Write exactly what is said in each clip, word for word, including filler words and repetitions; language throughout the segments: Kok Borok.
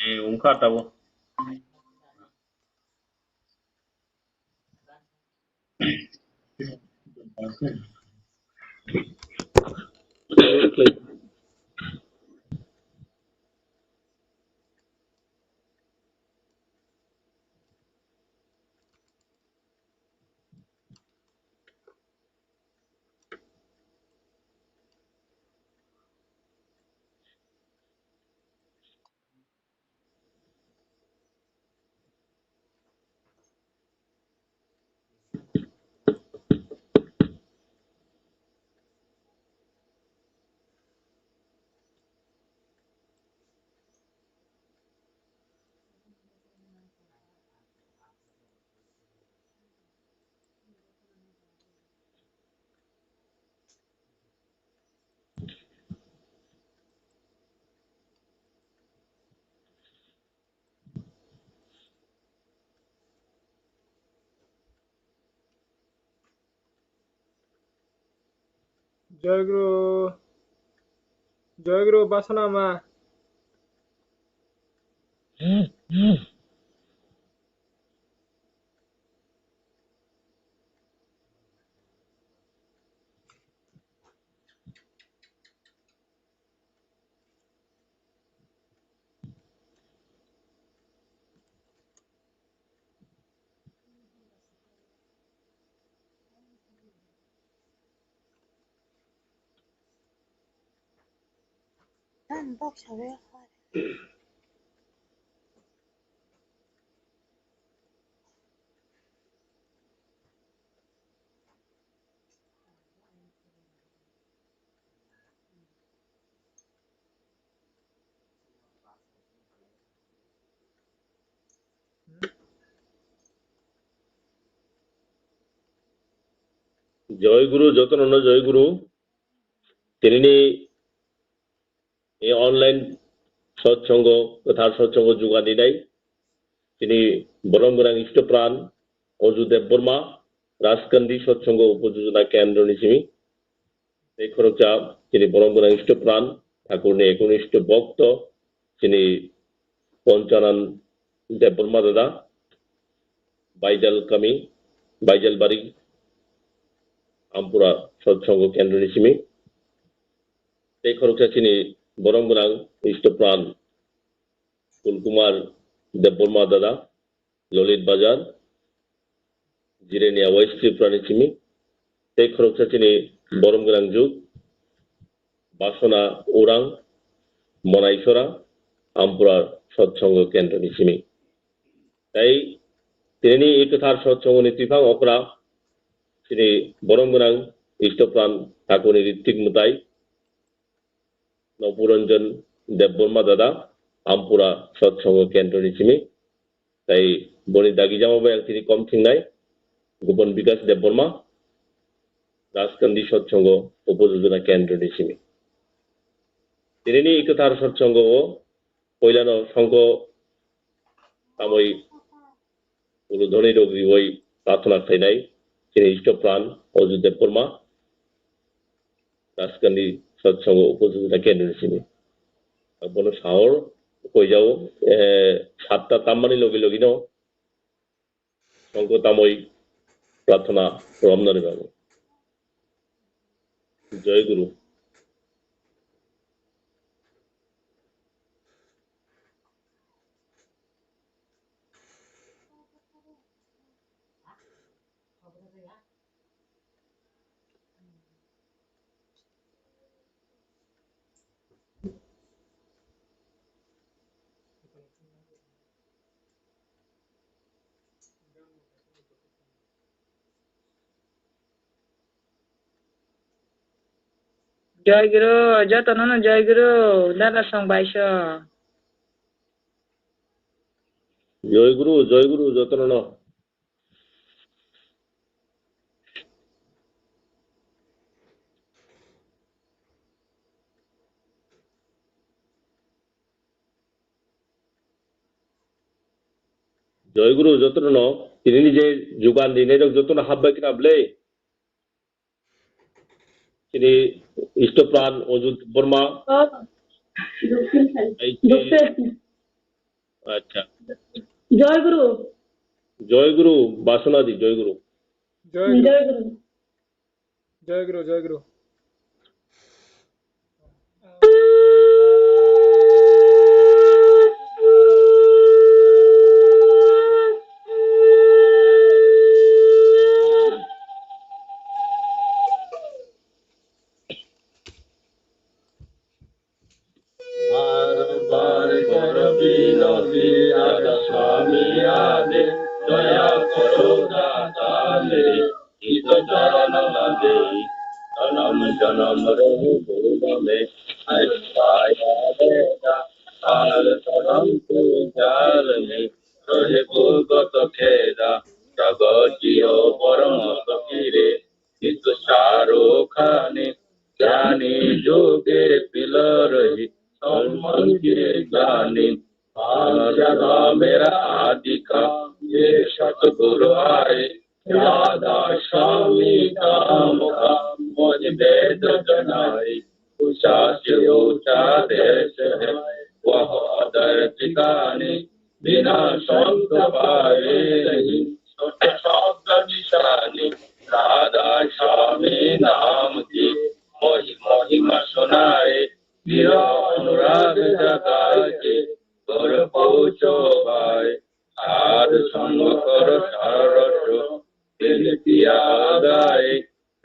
Eh, wngkha tabuk. Joy Guru, Joy Guru, Basana ma. Joy Guru, jotono no Joy Guru. Tinini e online satsongo, kwthar satsongo juga dinai. Tini borom gwnang Istopran Oju Debbarma, Rajkandi Satsongo Upojojona Kendro ni simi. Tei khoroksa chini borom gwnang Istopran Thakurni eknisto bokto chini Ponchanan Debbarma dada, Baijal kami, Baijal bari, Ampura Satsongo Kendro ni simi. Tei khoroksa chini borom gwnang Istopran Kulkumar Debbarma dada, Lolit Bazar, Jirania West Tripura ni simi. Tei khoroksa chini borom gwnang juk, Basona Urang, Monaisora, Ampura Satsongo Kendro ni simi. Tei tinini e kwthar satsongo ni twiphang okra chini borom gwnang Istopran Thakurni Ritik Mwtai, Nopuranjan Debbarma dada, Ampura Satsongo Kendro ni simi. Tai boni dagijamo bai ang tini kom thingnai, Gopon Bikas Debbarma, Rajkandi Satsongo Upojojona Kendro ni simi. Tinini e kwthar satsongo o poilano songko tamoi uludhoni rok riwi prarthana khlainai chini Istopran Oju Debbarma, Rajkandi Satsongo Upojojona Kendro ni simi. Abono sahor koijao, eh, satta tammani logi logi no songko tamoi prarthana romna ri babu. Joy Guru. Joy Guru, jotono no Joy Guru, dada song baisong. Joy Guru, Joy Guru, jotono no. Joy Guru, jotono, tini ni je jugan rinai rok jotono hapbai khna bwle. Tini Istopran Ojut Borma. Acha. Joy Guru. Joy Guru, Basuna di, Joy Guru. Joy Guru. Joy Guru. Joy Guru, Joy Guru. বার বার কর বিনতি, রাধা স্বামী আদে, দয়া করো দাতা মেরে, চিত চরণ লাদে। জনম জনম রহু ভুব মে, আয়া বেদা, কাল করম তু জাল মে, রহে ভুগত খেদা, জগত জিও পরম ফকিরে, চিত চারো খানি, জ্ঞানী যোগে পিলরহি, সম্মান কে জানি। পাঁচ জনমের আদি কা, এ সতগুরু আয়ে, রাধা স্বামী নাম কা, মহি বেদ জানাই। ऊंचा से ऊंचा देश है, वह अदर ठिकाने, बिना शब्द पाए नहीं, छोटे शब्द निशानी। राधा स्वामी नाम की मोहि महिमा सुनाए, प्रिय अनुराग जगाए के, घर पहुँचो भाई। साधु संग कर सारस, दिल पिया गाए।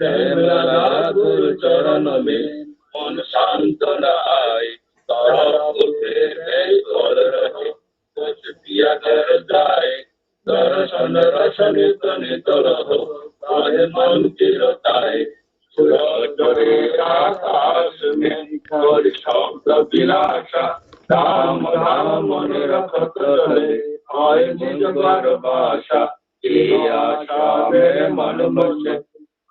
प्रेम लगा गुरु चरण में, मन सांत्वना आए। तरफ उठे बेकल रहे, कुछ पिया कर जाए। दर्शन रस नित नित रहो, कहे मन की रताए। सूरज रे आकाश में, कर शब्द विलासा। धाम धाम मन रखत रहे, आए निज घर बासा। ये आशा में मन बसे,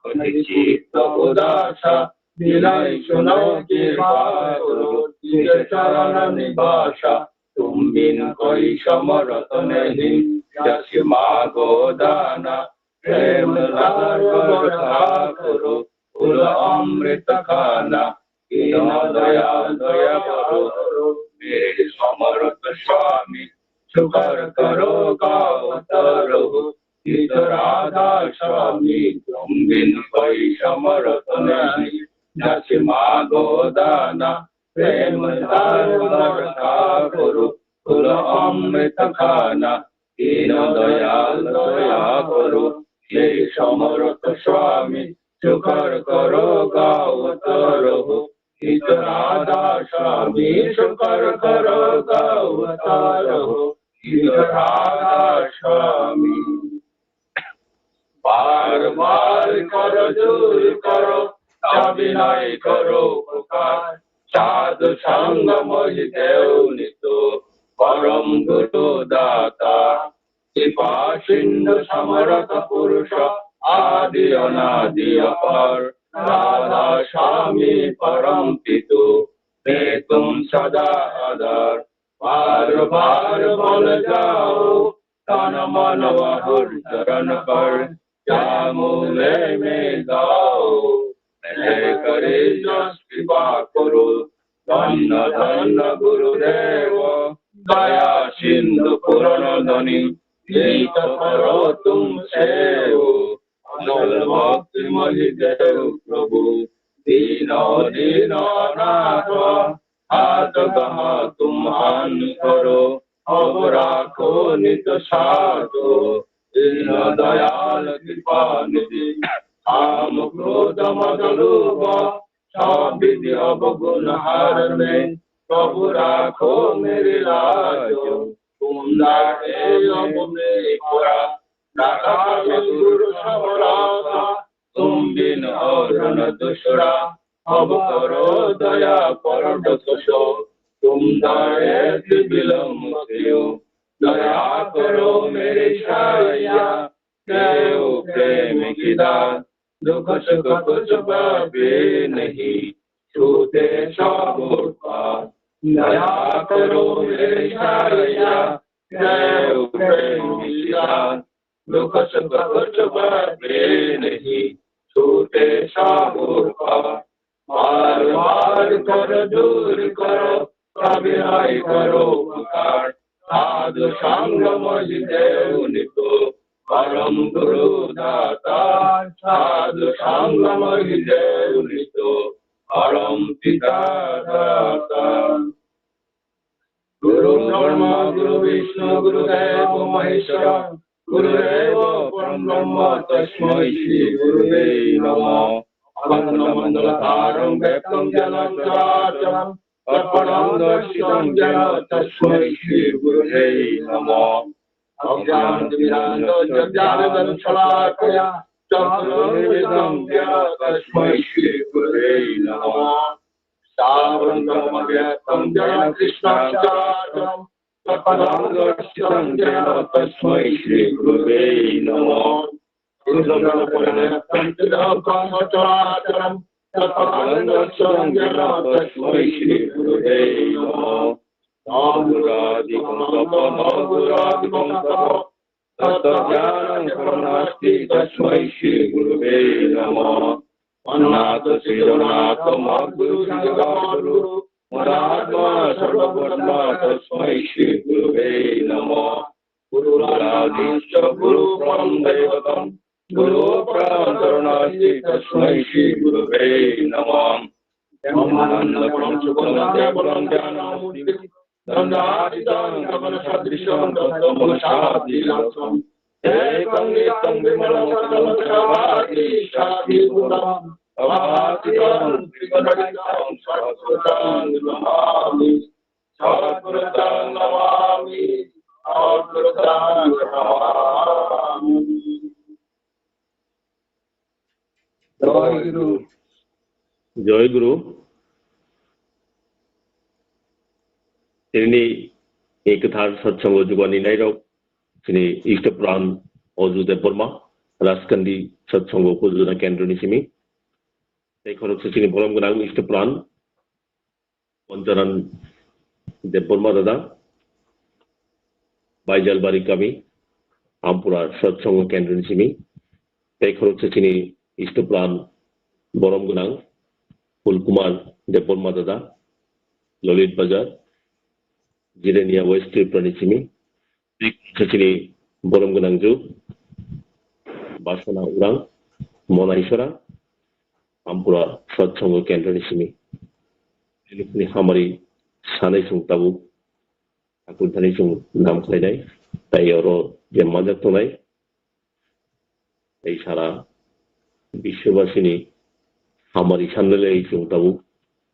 कटे चित्त उदासा। विनय सुनो कृपा करो, निज चरण निवासा। तुम बिन कोई समरथ नहीं, जैसे माँ गोदाना। प्रेम धार बरखा करो, फूल अमृत खाना। दीन दयाल दया करो, मेरे समरथ स्वामी। शुक्र करो गावत रहो, नित राधा स्वामी। तुम बिन कोई समरथ नहीं, जैसे माँ गोदाना। प्रेम धार बरखा करो, फूल अमृत खाना। दीन दयाल दया करो, हे समरथ स्वामी। शुक्र करो गावत रहो, नित राधा स्वामी। शुक्र करो गावत रहो, नित राधा स्वामी। बार बार कर जोर करो, तब विनय करो पुकार। साधु संग मोहि देव नित, परम गुरु दाता। कृपा सिंधु समरथ पुरुष, आदि अनादि अपार। राधा स्वामी परम पितु, मैं तुम सदा आधार। बार बार बल जाओ, तन मन वह चरण पर, जा मूले में गाओ। मैं करे जस कृपा करो, धन्य धन्य गुरुदेव। दया सिंधु पूर्ण धनी, नित करो तुम सेव। अचल भक्ति मोहि देव प्रभु, दीन दीन अनाथ। हाथ गहा तुम हानि करो, अब राखो नित साथ। दीन दयाल कृपा निधि, काम क्रोध मद लोभ, सब विधि अवगुण हार में, प्रभु राखो मेरी लाज। तुम दाए अब मेरी परा, राधा में गुरु समरथ। तुम बिन और न दूसरा, अब करो दया पर दोष। तुम दाए विलम्ब क्यों, दया करो मेरे साया। देव प्रेम की दान, दुख सुख कुछ पापे नहीं, छूते सब उत्पात। दया करो मेरे साया, देव प्रेम की कछुआ कछुआ प्रेम नहीं, छूटे साहूकार। बार बार कर दूर करो, कभी नहीं करो पुकार। साधु संग मही देव नितो, परम गुरु दाता। साधु संग मही देव नितो, परम पिता दाता। गुरु ब्रह्मा गुरु विष्णु गुरु देव महेश्वर, गुरुदेव परम ब्रह्म तस्मै श्री गुरुवे नमः। अखंडमंडलाकारं व्याप्तं येन चराचरं तत्पदं दर्शितं येन तस्मै श्री गुरुवे नमः। अज्ञानतिमिरान्धस्य ज्ञानाञ्जनशलाकया चक्षुरुन्मीलितं येन तस्मै श्री गुरुवे नमः। श्रावणं मम व्याप्तं येन कृष्णं चराचरं तत्पदं दर्शितं येन तस्मै श्री गुरुवे नमः। सूर्यमण्डलपरिव्याप्तं त्रिलोकं सचराचरं तत्पदं दर्शितं येन तस्मै श्री गुरुवे नमः। न घोराधिकं तपो न घोराधिकं तपो तत्त्वज्ञानं फलं नास्ति तस्मै श्री गुरुवे नमः। अनाथ श्री जगन्नाथ मद्गुरु श्री जगद्गुरु मदात्मा सर्वभूतात्मा तस्मै श्री गुरुवे नमः। गुरुराधीश्च गुरु परं दैवतं गुरु परान्तरो नास्ति तस्मै श्री गुरुवे नमः। ब्रह्मानन्दं सुखदं केवलं ज्ञानमूर्तिं द्वन्द्वातीतं गगनसदृशं तप्तमनसाभिलाषम्। एकं नित्यं विमलं सततं सदापि शान्तिपूर्णं भासितं त्रिगुणातीतं सद्गुरुं नमामि। सद्गुरुं नमामि। सद्गुरुं Namami. Jai Guru. Jai Guru. Tini ni kwthar satsongo jugani nairok chini Istopran Oju Debbarma, Raskandi satsongo Kujuna Kendro ni simi. Tei khoroksa chini bolom gwnang Istopran Poncharan Debbarma dada, Baijalbari kami, Ampura satsongo kendro ni simi, tei khoroksa chini Istopran borom gwnang Pulkumar Debbarma dada, Lolit Bazar, Jirania West Tripura ni simi, tei khoroksa chini borom gwnang ju Basana Urang, Monaisora, Ampura satsongo kendro ni simi. Ni hamari sanai chwng tabuk hakun thani chwng nam khlainai, tei oro je manjak tongnai, tei sara biswabasini hamari sanlai chwng tabuk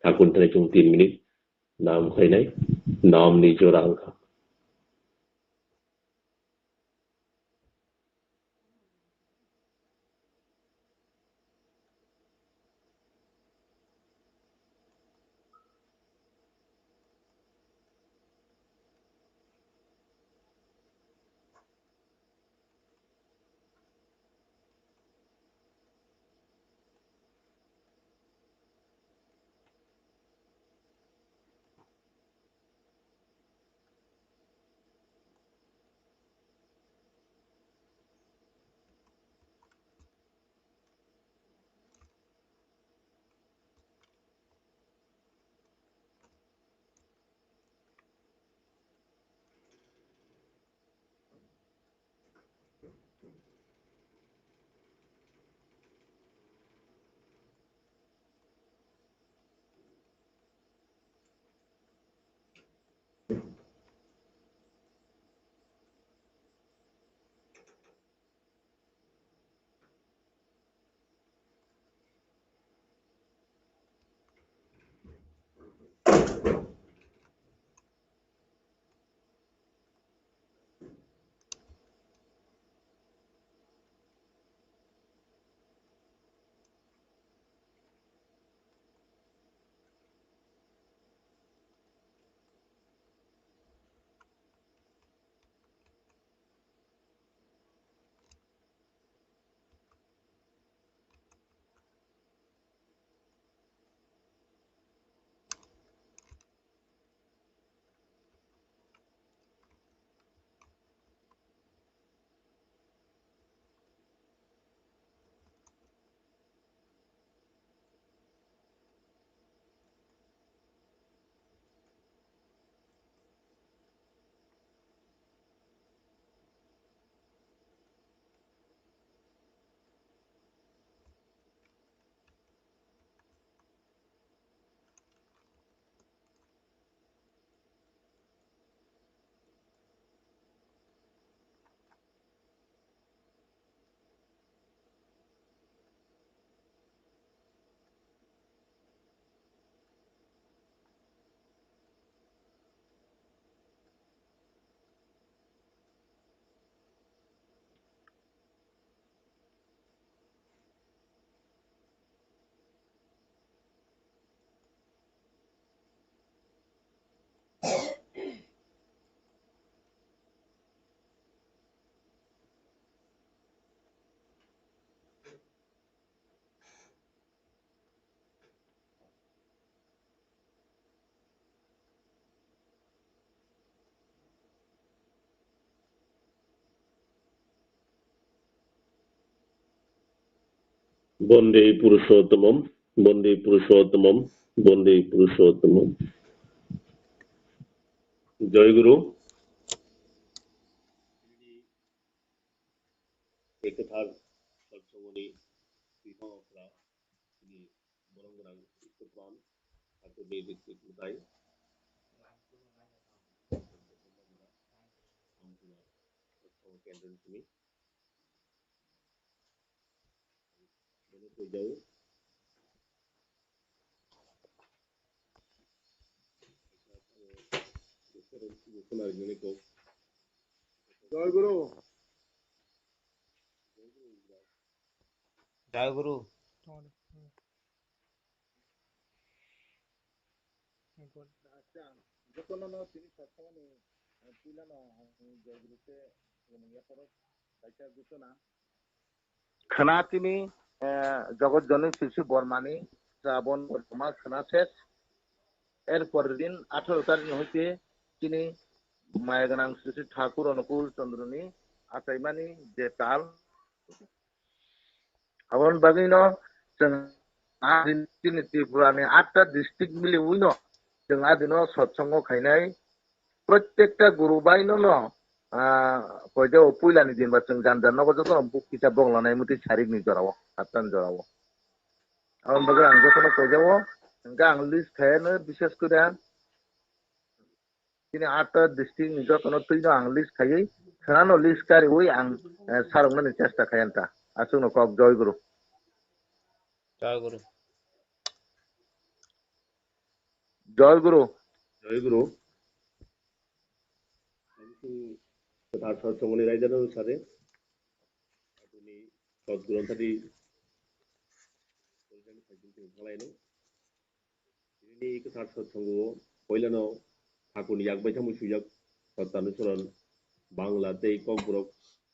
hakun thani chwng tin minute nam khlainai, nam ni jora wngkha. Bonde Purushottamam, Bonde Purushottamam, Bonde Purushottamam. Joy Guru. Ekthar Satsangoni Sri Bhagavatam, Sri Boromgorang Iswar Pran, Thakurni Ritwik Mwtai, Satsang Kendroni simi. Joy Guru. Joy Guru. Jotono no tini satsangoni, eh, puilano ang Joy Guru se khulumung yapharo kaisa gusuna. Khna tini, eh, Jagat Janani Sri Sri Bormani Srabon Borma khna ses. Er por din atharo tarik ni hoite tini maya gwnang Sri Sri Thakur Anukul Chandra ni achaimani je tal, aboni bagwi no chwng a din chini Tripura ni atta district miliwi no chwng a dino sotsango khainai. Prottekta guru bai no no, ah, koide o puila ni din ba chwng janja nogo joto no buk kisa boglanai muti sarik ni jora o, hapta ni jora o. Aboni bagwi ang joto no koide o, hwnkhe ang list khaino bishes kore ang. Chini atta district ni joto no twi no ang list khaiwi, khwnano list kariwi ang, eh, saroknani chesta khai anta. Aswkno kok, Joy Guru. Joy Guru. Joy Guru. Joy Guru. Kwthar Satsangoni raidano sade. Aboni Sotguru Anthadi Thanglai no. Tini kwthar sotsango o poilano Thakurni yak bai thangwi swijak Sottanuswaran Bangla tei Kokborok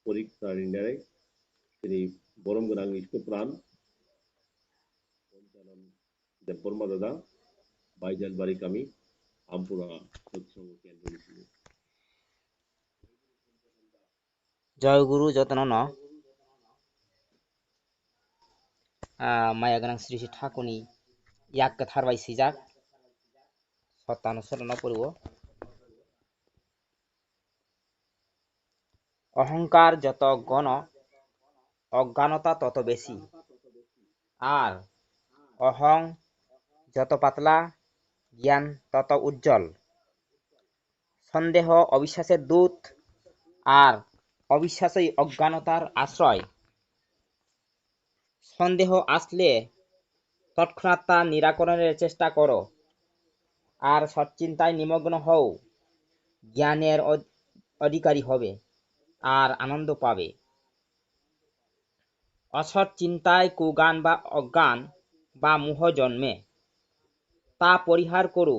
porikta rinai. Tini borom gwnang Iswar Pran Ponchanan Debbarma Dada, Baijalbari Kami, Ampura Sotsango Kendro ni simi. Joy Guru jotono no, ah, maya gwnang Sri Sri Thakurni yak kwthar bai swijak Sottanuswaran no poriwo. অহংকার যত ঘন, অজ্ঞানতা তত বেশি। আর অহং যত পাতলা, জ্ঞান তত উজ্জ্বল। সন্দেহ অবিশ্বাসের দূত, আর অবিশ্বাসই অজ্ঞানতার আশ্রয়। সন্দেহ আসলে তৎক্ষণাৎ তা নিরাকরণের চেষ্টা করো, আর সৎচিন্তায় নিমগ্ন হও, জ্ঞানের অধ-, অধিকারী হবে, আর আনন্দ পাবে। অসৎ চিন্তায় কুজ্ঞান বা অজ্ঞান বা মোহ জন্মে, তা পরিহার করো,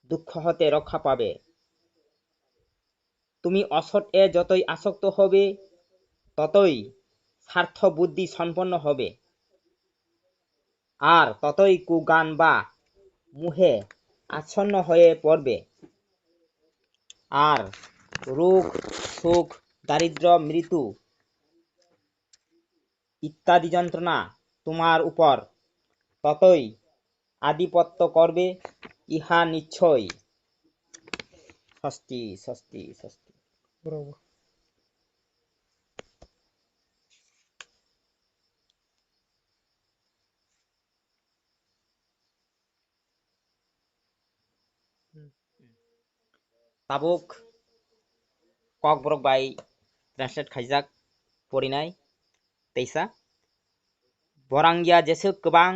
দুঃখ হতে রক্ষা পাবে। তুমি অসৎ এ যতই আসক্ত হবে, ততই স্বার্থ বুদ্ধি সম্পন্ন হবে, আর ততই কুজ্ঞান বা মোহে আচ্ছন্ন হয়ে পড়বে। আর রোগ, শোক, দারিদ্র্য, মৃত্যু ইত্যাদি যন্ত্রণা তোমার উপর ততই আধিপত্য করবে, ইহা নিশ্চয়। স্বস্তি, স্বস্তি, স্বস্তি। বরাবর। Tabuk Kokborok bai translate khaijak porinai teisa. Borang ya jeswk kwbang,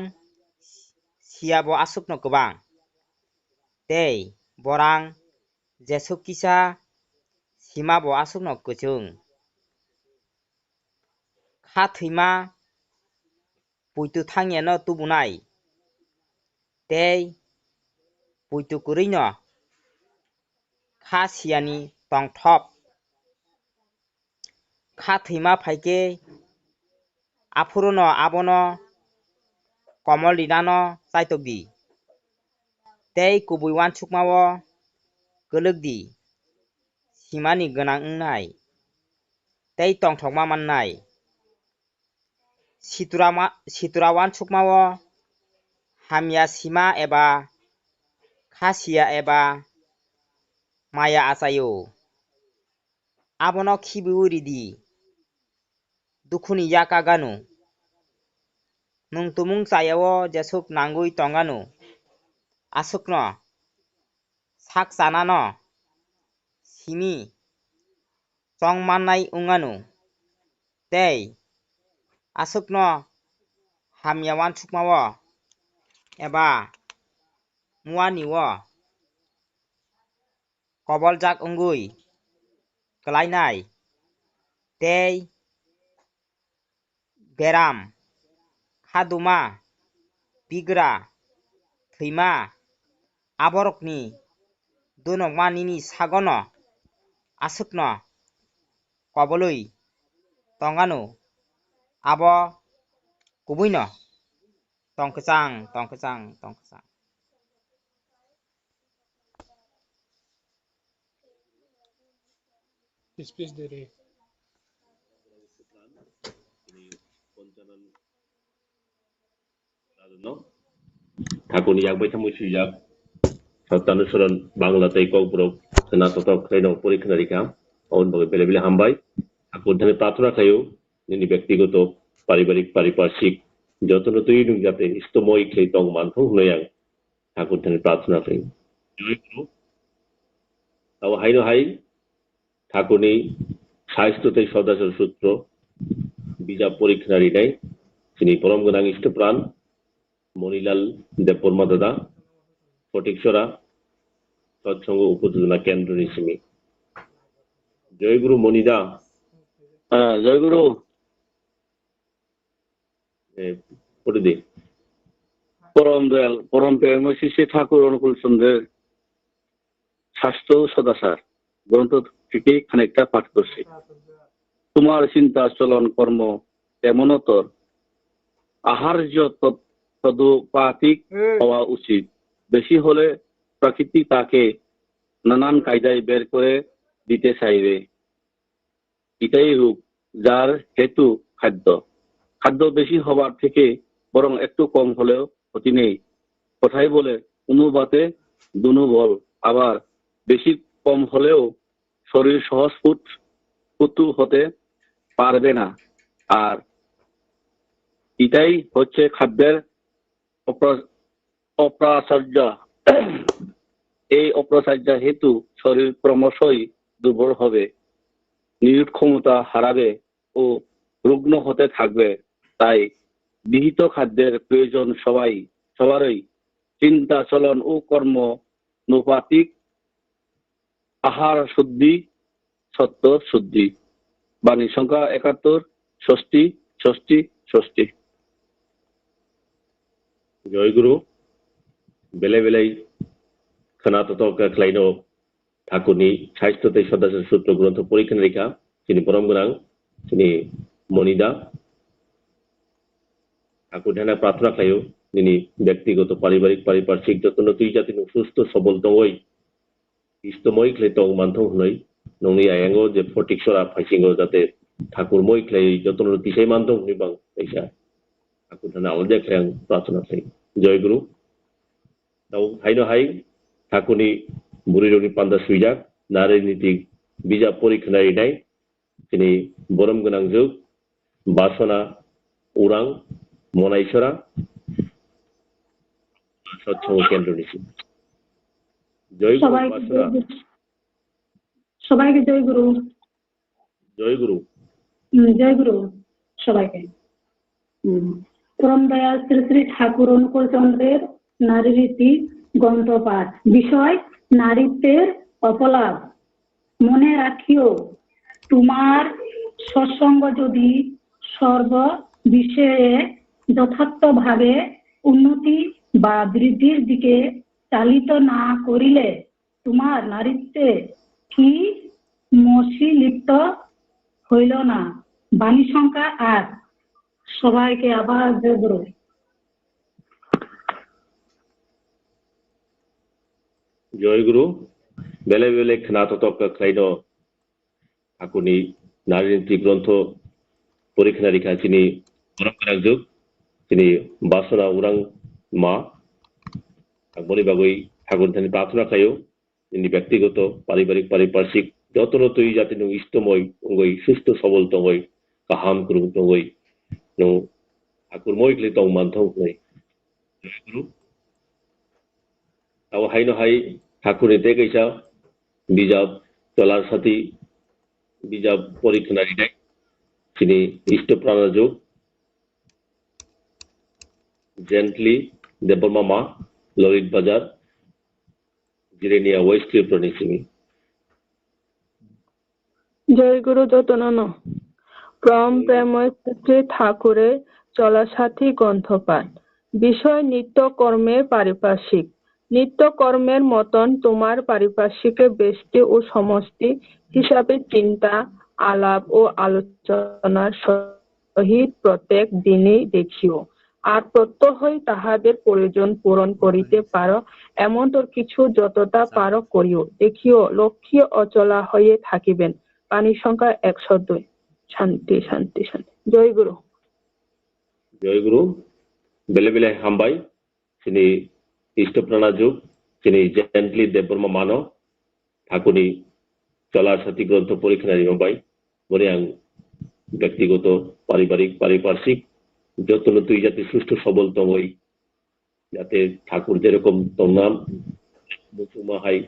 siya bo aswkno kwbang. Tei borang jeswk kisa, sima bo aswkno kwchwng. Kha thwima puitu thangyano tubunai, tei puitu kwrwino kha siyani tongthop. Kha thwima phaikhe aphuruno abono komol rinano chaitokdi, tei kubui uansukmao kwlwkdi, simani gwnang wngnai, tei tongthokma mannai. situra ma-, situra uansukmao hamya sima eba kha siya eba maya achaio. Abono khibiui ridi, dukhuni yaka ganu. Nwng tumung chayao jesuk nangwi tonganu, aswkno sak chanano simi chong mannai wnganu, tei aswkno hamya uansukmao eba muanio koboljak wngwi kwlainai tei beram, khaduma, bigra, thwima, aborokni dunokma nini sagono aswkno kobolwi tonganu, abo kubuino tongkwchang, tongkwchang, tongkwchang. Speech de re. Thakurni yak bai thangwi swijak. Satyanusaran Bangla tei Kokborok khwna totok khlaino pori khwna rikha. Aboni bagwi belai belai hambai. Thakur thani prarthana khlaio, nini bektigoto, paribarik, pariparshik jotono twi nwng jate istomoi khlai tong manthung hwnwi ang Thakur thani prarthana khlaio. Joy Guru. Tabo haino hai Thakurni Sahistyo tei Sodachar Sutro bijap pori khwna rinai chini borom gwnang Istopran Monilal Debbarma dada, Photiksora Satsang Upajona Kendroni simi. Joy Guru Monida. Ah, Joy Guru. Eh, pori di. পরম দয়াল, পরম প্রেমময় শ্রী শ্রী ঠাকুর অনুকূল চন্দ্রের স্বাস্থ্য সদাচার গ্রন্থ থেকে খানিকটা পাঠ করছি। তোমার চিন্তা, চলন, কর্ম তেমনতর আহার্য তদ-, তদুপাতিক হওয়া উচিত। বেশি হলে প্রকৃতি তাকে নানান কায়দায় বের করে দিতে চাইবে। এটাই রূপ, যার হেতু খাদ্য। খাদ্য বেশি হবার থেকে বরং একটু কম হলেও ক্ষতি নেই। কথায় বলে, "অনুপাতে দুনু বল", আবার বেশি কম হলেও শরীর সহজ ফুট-, পুতুল হতে পারবে না। আর এটাই হচ্ছে খাদ্যের অপ্র-, অপ্রাচুর্য। এই অপ্রাচুর্য হেতু শরীর ক্রমশই দুর্বল হবে, নিরোধ ক্ষমতা হারাবে ও রুগ্ন হতে থাকবে। তাই বিহিত খাদ্যের প্রয়োজন সবাই, সবারই। চিন্তা, চলন ও কর্ম নৌপাতিক আহার শুদ্ধি, সত্য শুদ্ধি। বাণী সংখ্যা একাত্তর, ষষ্ঠী, ষষ্ঠী, ষষ্ঠী। Joy Guru, belai belai khwna totok khlaino Thakurni Sahistyo tei Sodachar Sutro grontho pori khwna rikha, chini borom gwnang, chini Monida. Thakur thani prarthana khlaio, nini bektigoto, paribarik, pariparshik jotono twi jati nwng susto sobol tongwi, istomoi khlai tong manthung hwnwi, nongni ayango je photik sora phaisingo jate thakurmoi khlai jotono tisai manthung hwnwi bang kaisa thakur thani alode khlai ang prarthana khlai. Joy Guru. Tau haino hai thakurni bwrwirokni panda swijak, nari niti bijap pori khwnai rinai, chini borom gwnang juk, Basona Urang, Monaisora, Satsang Kendroni si. Joy Guru, সবাইকে Basona. জয় গুরু। সবাইকে জয় গুরু। Joy Guru. হুম, জয় গুরু সবাইকে। হুম। পরম দয়াল শ্রী শ্রী ঠাকুর অনুকূল চন্দ্রের নারী রীতি গ্রন্থপাঠ। বিষয় নারীত্বের অপলাপ। মনে রাখিও, তোমার সৎসঙ্গ যদি সর্ব বিষয়ে যথার্থভাবে উন্নতি বা বৃদ্ধির দিকে চালিত না করিলে তোমার নারীত্বে কি মসি লিপ্ত হইল না? বাণী সংখ্যা আট। সবাইকে আবার জয় গুরু। Joy Guru, belai belai khwna totok khlaino Thakurni Nari Niti grontho pori khwna rikha chini Borok gwnang juk, chini Basona Urang ma, ang boni bagwi Thakur thani prarthana khlaio, nini byaktigoto, paribarik, pariparshik, jotono twi jati nwng istomoi wngwi, susto sobol tongwi, kaham kwrwng tongwi, nwng Thakur moi khlai tong manthong hwnwi. Jai Guru. Abo haino hai Thakurni tei kaisa bijap Cholar Sati bijap pori khna rinai chini Isto Prana Jog Gently Debbarma Ma, Lolit Bazar, Jirania West Tripura ni simi. জয় গুরু যতনন। প্রম প্রেময় শ্রী ঠাকুরে চলা সাথী গ্রন্থপাঠ। বিষয় নিত্য কর্মের পারিপার্শ্বিক। নিত্য কর্মের মতন তোমার পারিপার্শ্বিকের ব্যষ্টি ও সমষ্টি হিসাবে চিন্তা, আলাপ ও আলোচনার সহিত প্রত্যেক দিনই দেখিও। আর প্রত্যহই তাহাদের প্রয়োজন পূরণ করিতে পারো, এমন তোর কিছু যতটা পারো করিও। দেখিও, লক্ষ্মী অচলা হয়ে থাকিবেন। পানি সংখ্যা একশো দুই। শান্তি, শান্তি, শান্তি। জয় গুরু। Joy Guru, bele bele hambai, chini Isto Prana Jog, chini Gently Debbarma Mano, Thakurni Chola Sati Grontho pori khna rimani bai, boni ang byaktigoto, paribarik, pariparshik, jotono twi jati susto sobol tongwi, jate Thakur jerokom tongna, muchungma hai,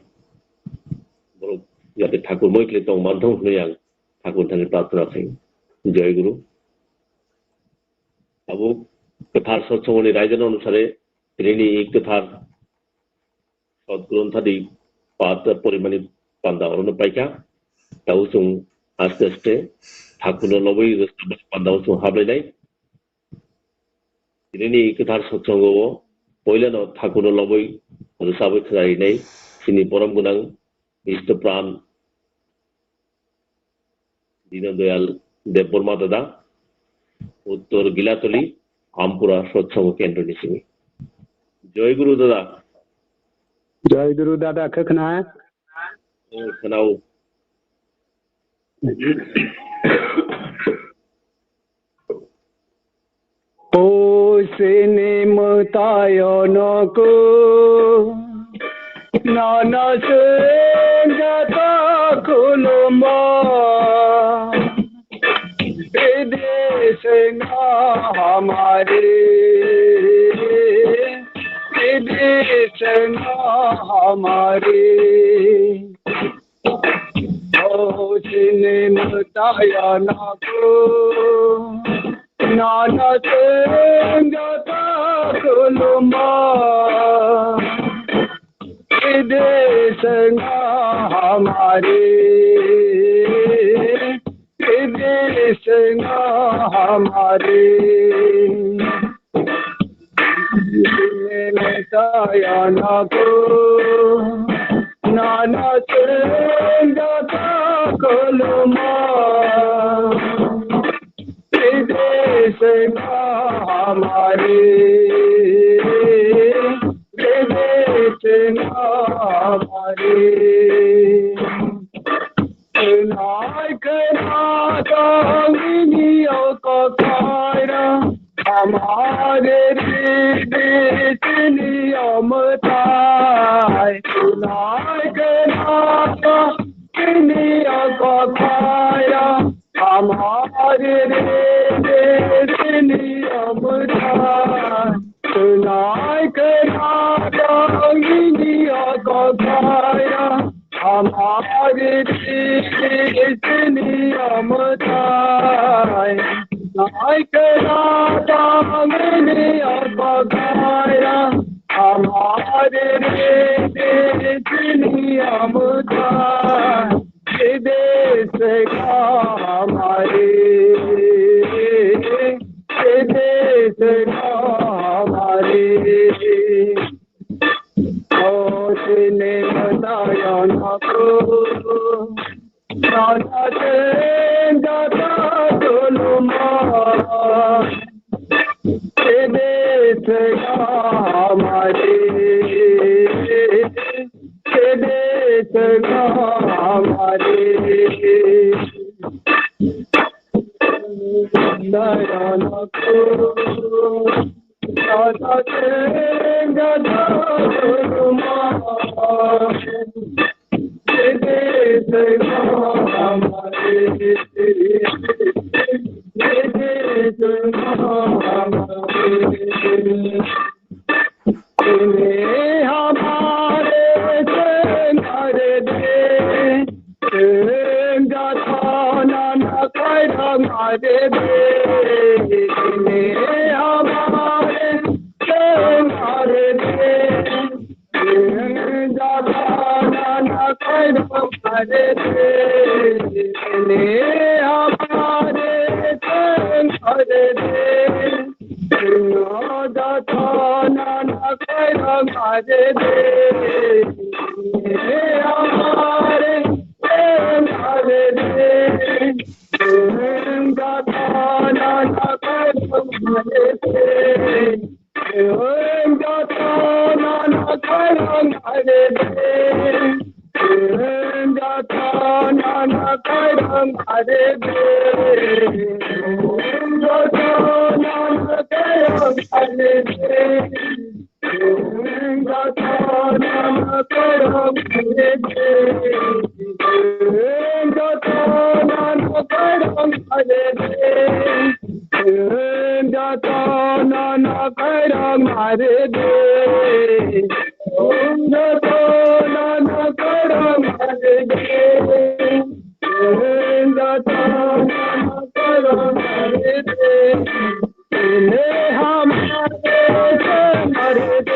borok jate Thakur moi khlai tong manthong hwnwi ang Thakur thani prarthana khlaio. Joy Guru. Abo kwthar sotsongoni raidano onusare, tini kwthar Sot Gronthadi pata porimani panda orono paikha. Tabo chwng aste aste Thakurno lobwi rwchapmani pandao chwng hablainai. Tinini kwthar sotsongo o poilano Thakurno lobwi rwchabwi khwnarinai chini borom gwnang Isto Pran Dino Doyal Debbarma dada, Uttor Gilatoli, Ampura Sotsongo Kendro ni simi. Joy Guru dada. Joy Guru dada, khe khna? O, khnao. Puisini mwtaio nogo, nono chwng jata khulumo. Bidi chwngno hamari, bidi chwngno hamari. O chini mwtaio nogo, nono chwng jata khulumo. Bidi chwngno hamari, bidi chwngno hamari. Nono chwng jata khulumo, bidi chwngno hamari, bidi chwngno hamari. Khwnai khwna tongwini o kothai rok, hamari ridi chini o mwtai. Khwnai khwna tongwini o kothai rok, hamari ridi chini o mwtai. Khwnai khwna tongwini o kothai rok, hamari ridi chini o mwtai. Khwnai khwna tongwini o kothai rok, hamari ridi chini o mwtai. Bidi chwngno hamari, bidi chwngno hamari. O chini mwtaio nogo, nono chwng jata khulumo. Bidi chwngno hamari, bidi chwngno hamari. तुम्हें हमारे से मर दे, तुम जतना न करो मर दे, तुम्हें हमारे से मर दे, तुम जतना न करो मर दे, तुम्हें हमारे से मर दे।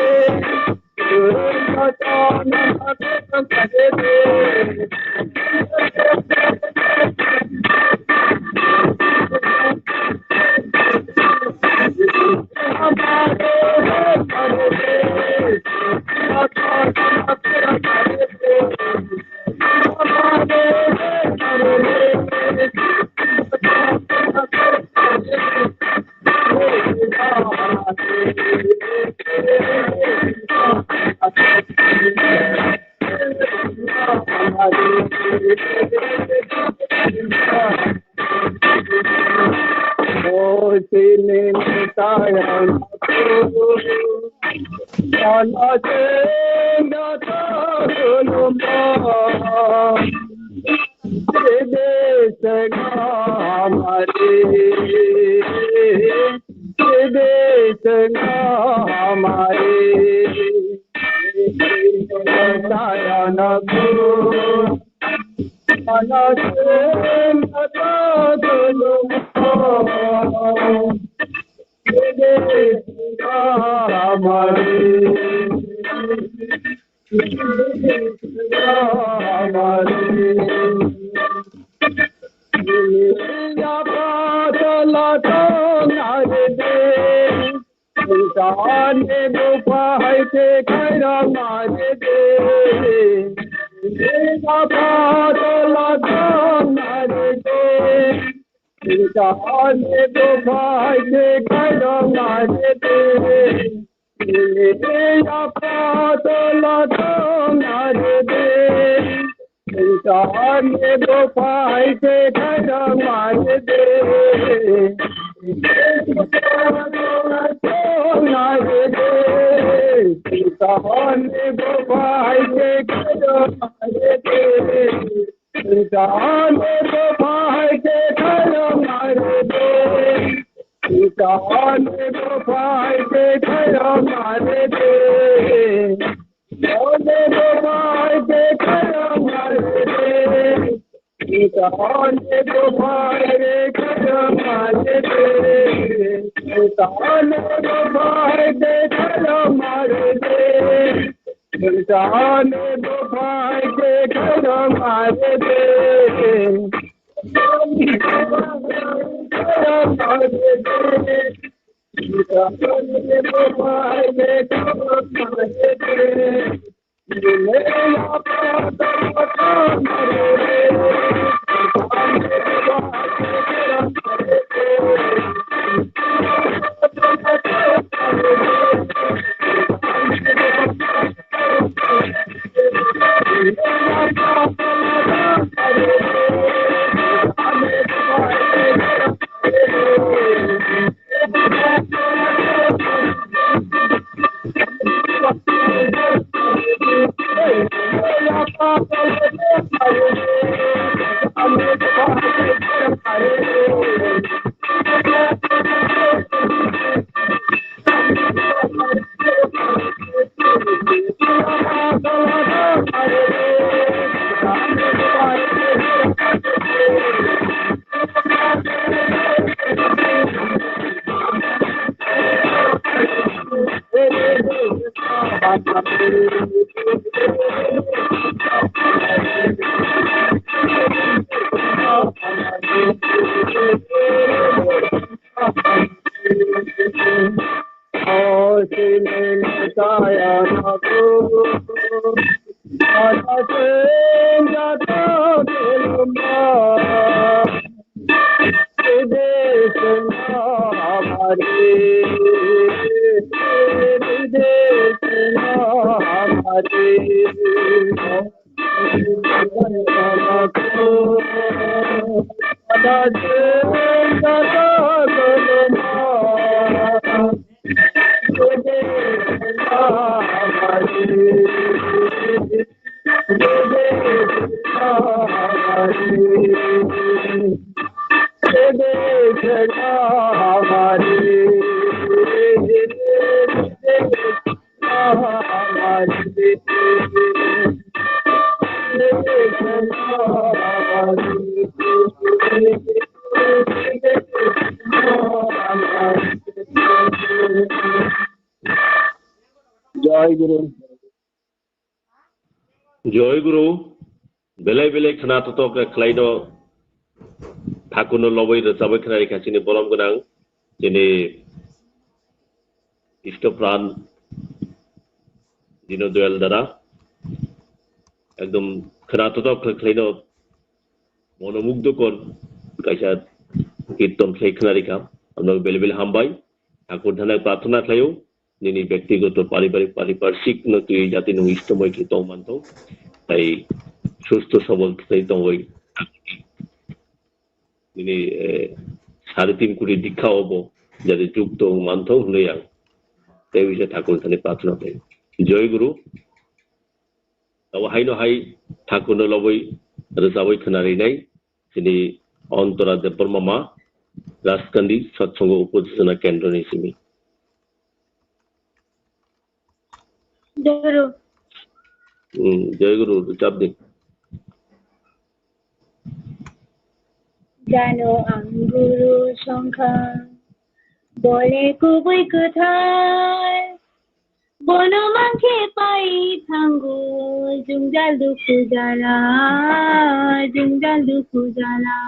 Jai Guru. Jai Guru. Belai belai khna totok khlaino, thakurno lobwi rwchabwi khna rikha chini bolom gwnang, chini Isto Pran Dino Doyal Dara. Ekdom khna totok khlaino, monomugdhokor kaisa kirton khlai khna rikha. Amno belai belai hambai. Thakur thani prarthana khlaio, nini bektigoto, paribarik, pariparshik no twi jati nwng istomoi khe tong manthok, tai susto sobol khlai tongwi nini, eh, sare tin koti dikha obo jati jukto wng manthok hwnwi ang tei bisa thakur thani prarthana khlaio. Jai Guru. Abo haino hai thakurno lobwi rwchabwi khna rinai chini Antara Debbarma ma, Rajkandi Satsongo Upajjona Kendroni simi. Jai Guru. Hmm, Jai Guru, rwchap di. Jano ang guru songkha, bole kubui kwthar, bono mankhe pai thango, jwngjal dukhu jala, jwngjal dukhu jala.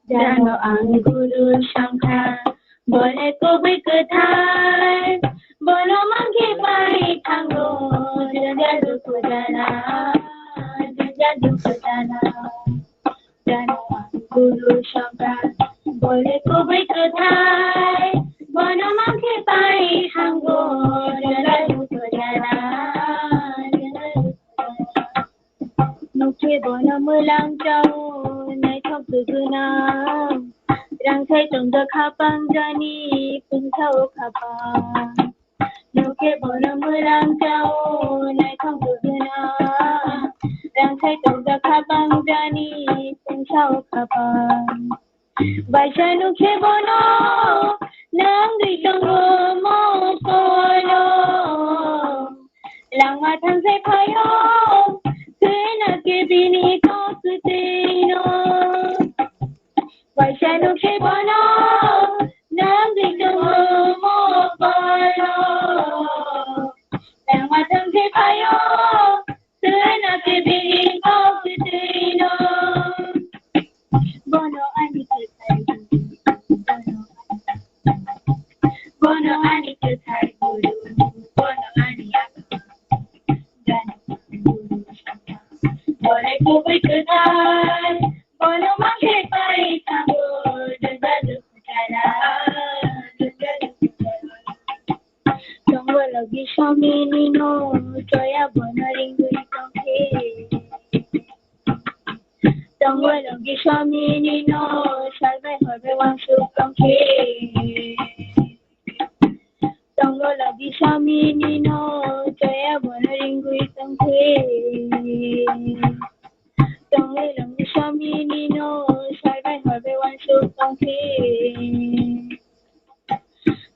Jano ang guru songkha, bole kubui kwthar, bono mankhe pai thango, jwngjal dukhu jala, jwngjal dukhu jala. Jano ang guru songkha, bole kubui kwthar, bono mankhe pai thango, jwngjal dukhu jala, jwngjal dukhu jala. Nukhe bono mwlang chao, naithok twi gwnang. Rangchai tongda khapang jani, pungsa o khapang. Nukhe bono mwlang chao, naithok twi gwnang. Rangchai tongda khapang jani, pungsa o khapang. Baisa nukhe bono, nang ri tongo mokolo. Langma thangsai phaio, twina khe bini kok twino. Baisa nukhe bono, nang ri tongo mokolo. Langma thangsai phaio, twina khe bini kok twino. Bono ani kwthar guru, bono ani, bono ani kwthar guru, bono ani apa. Jano guru songkha, bole kubui kwthar, bono mankhe pai thango, jwngjal dukhu jala, jwngjal dukhu jala. Tongo logi somini no, choya bono ringwi tongkhe. Tongo logi somini no, salbai horbai wansuk tongkhe. Tongo logi somini no, choya bono ringwi tongkhe. Tongo logi somini no, salbai horbai wansuk tongkhe.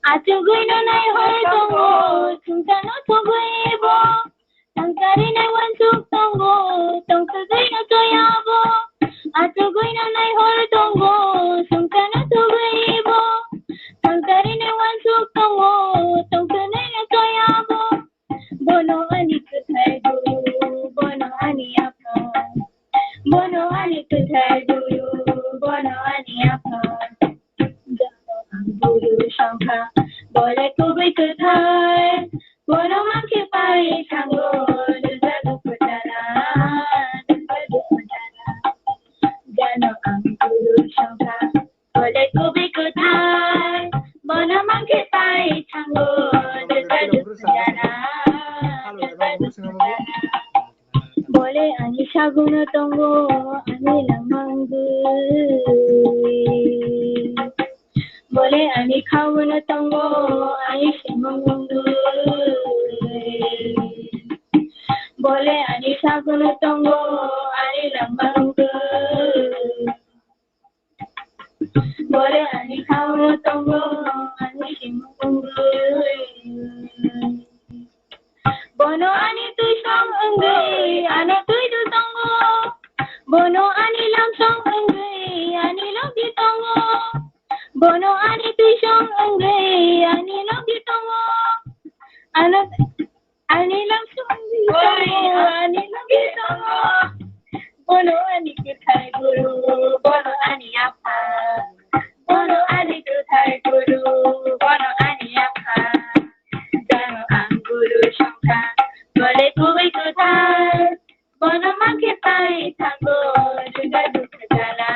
Achugwi no nai hor tongo, sungsa no thugwi bo. Tongthari nai wansuk tongo, tongthagwi no choya bo. Achugwi no nai hor tongo, sungsa no thugwi bo. Tongthari nai wansuk tongo, tongthagwi no choya bo. Bono ani kwthar guru, bono ani apha. Bono ani kwthar guru, bono ani apha. Guru songkha, bole kubui kwthar. Bono mankhe pai thango, dunja dukhu jala, dunja dukhu jala. Jano ang guru songkha, bole kubui kwthar. Bono mankhe pai thango, dunja dukhu jala, dunja dukhu jala. Bole ani saguno tongo, ani langmang gwi. Bole ani khaguno tongo, ani simung gwi. Bole ani saguno tongo, ani langmang gwi. Bole ani khaguno tongo, ani simung gwi. Bono ani twisong wngwi ano twidu tongo. Bono ani lamsong wngwi ani logi tongo. Bono ani twisong wngwi ani logi tongo. Ano ani lamsong wngwi tongo, ani logi tongo. Bono ani kwthar guru, bono ani apha. Bono ani kwthar guru, bono ani apha. Jano ang guru songkha, bole kubui kwthar. Bono mankhe pai thango, dunja dukhu jala,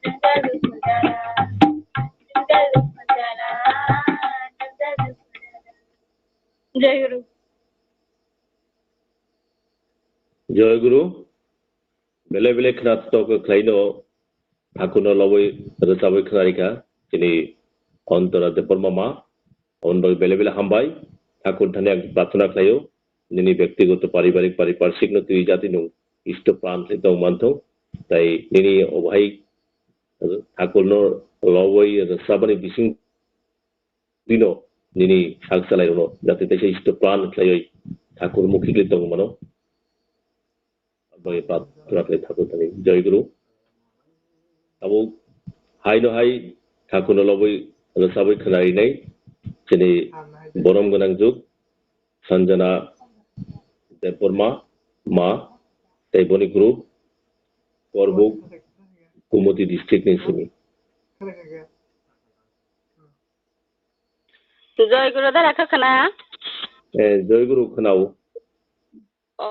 dunja dukhu jala, dunja dukhu jala, dunja dukhu jala. Jai Guru. Jai Guru. Belai belai khna tok khlaino, thakurno lobwi rwchabwi khna rikha chini Antora Debbarma ma. Aboni bagwi belai belai hambai. Thakur thani ang prarthana khlaio, nini bektigoto paribarik pariparshikno twi jati nwng isto pran khlai tong manthung. Tai nini obohai thakurno lobwi rwchabani bising bino nini sak salai rwno jate teisa isto plan khlaiwi thakur mukhi khlai tong mano. Bai prarthana khlai thakur thani Jai Guru. Abo haino hai thakurno lobwi rwchabwi khwnarinai chini borom gwnang juk Sanjana Debbarma ma tei boni group Korbuk Kumoti district ni simi. Jai Guru dara kha khna? Eh, Jai Guru khnao. O,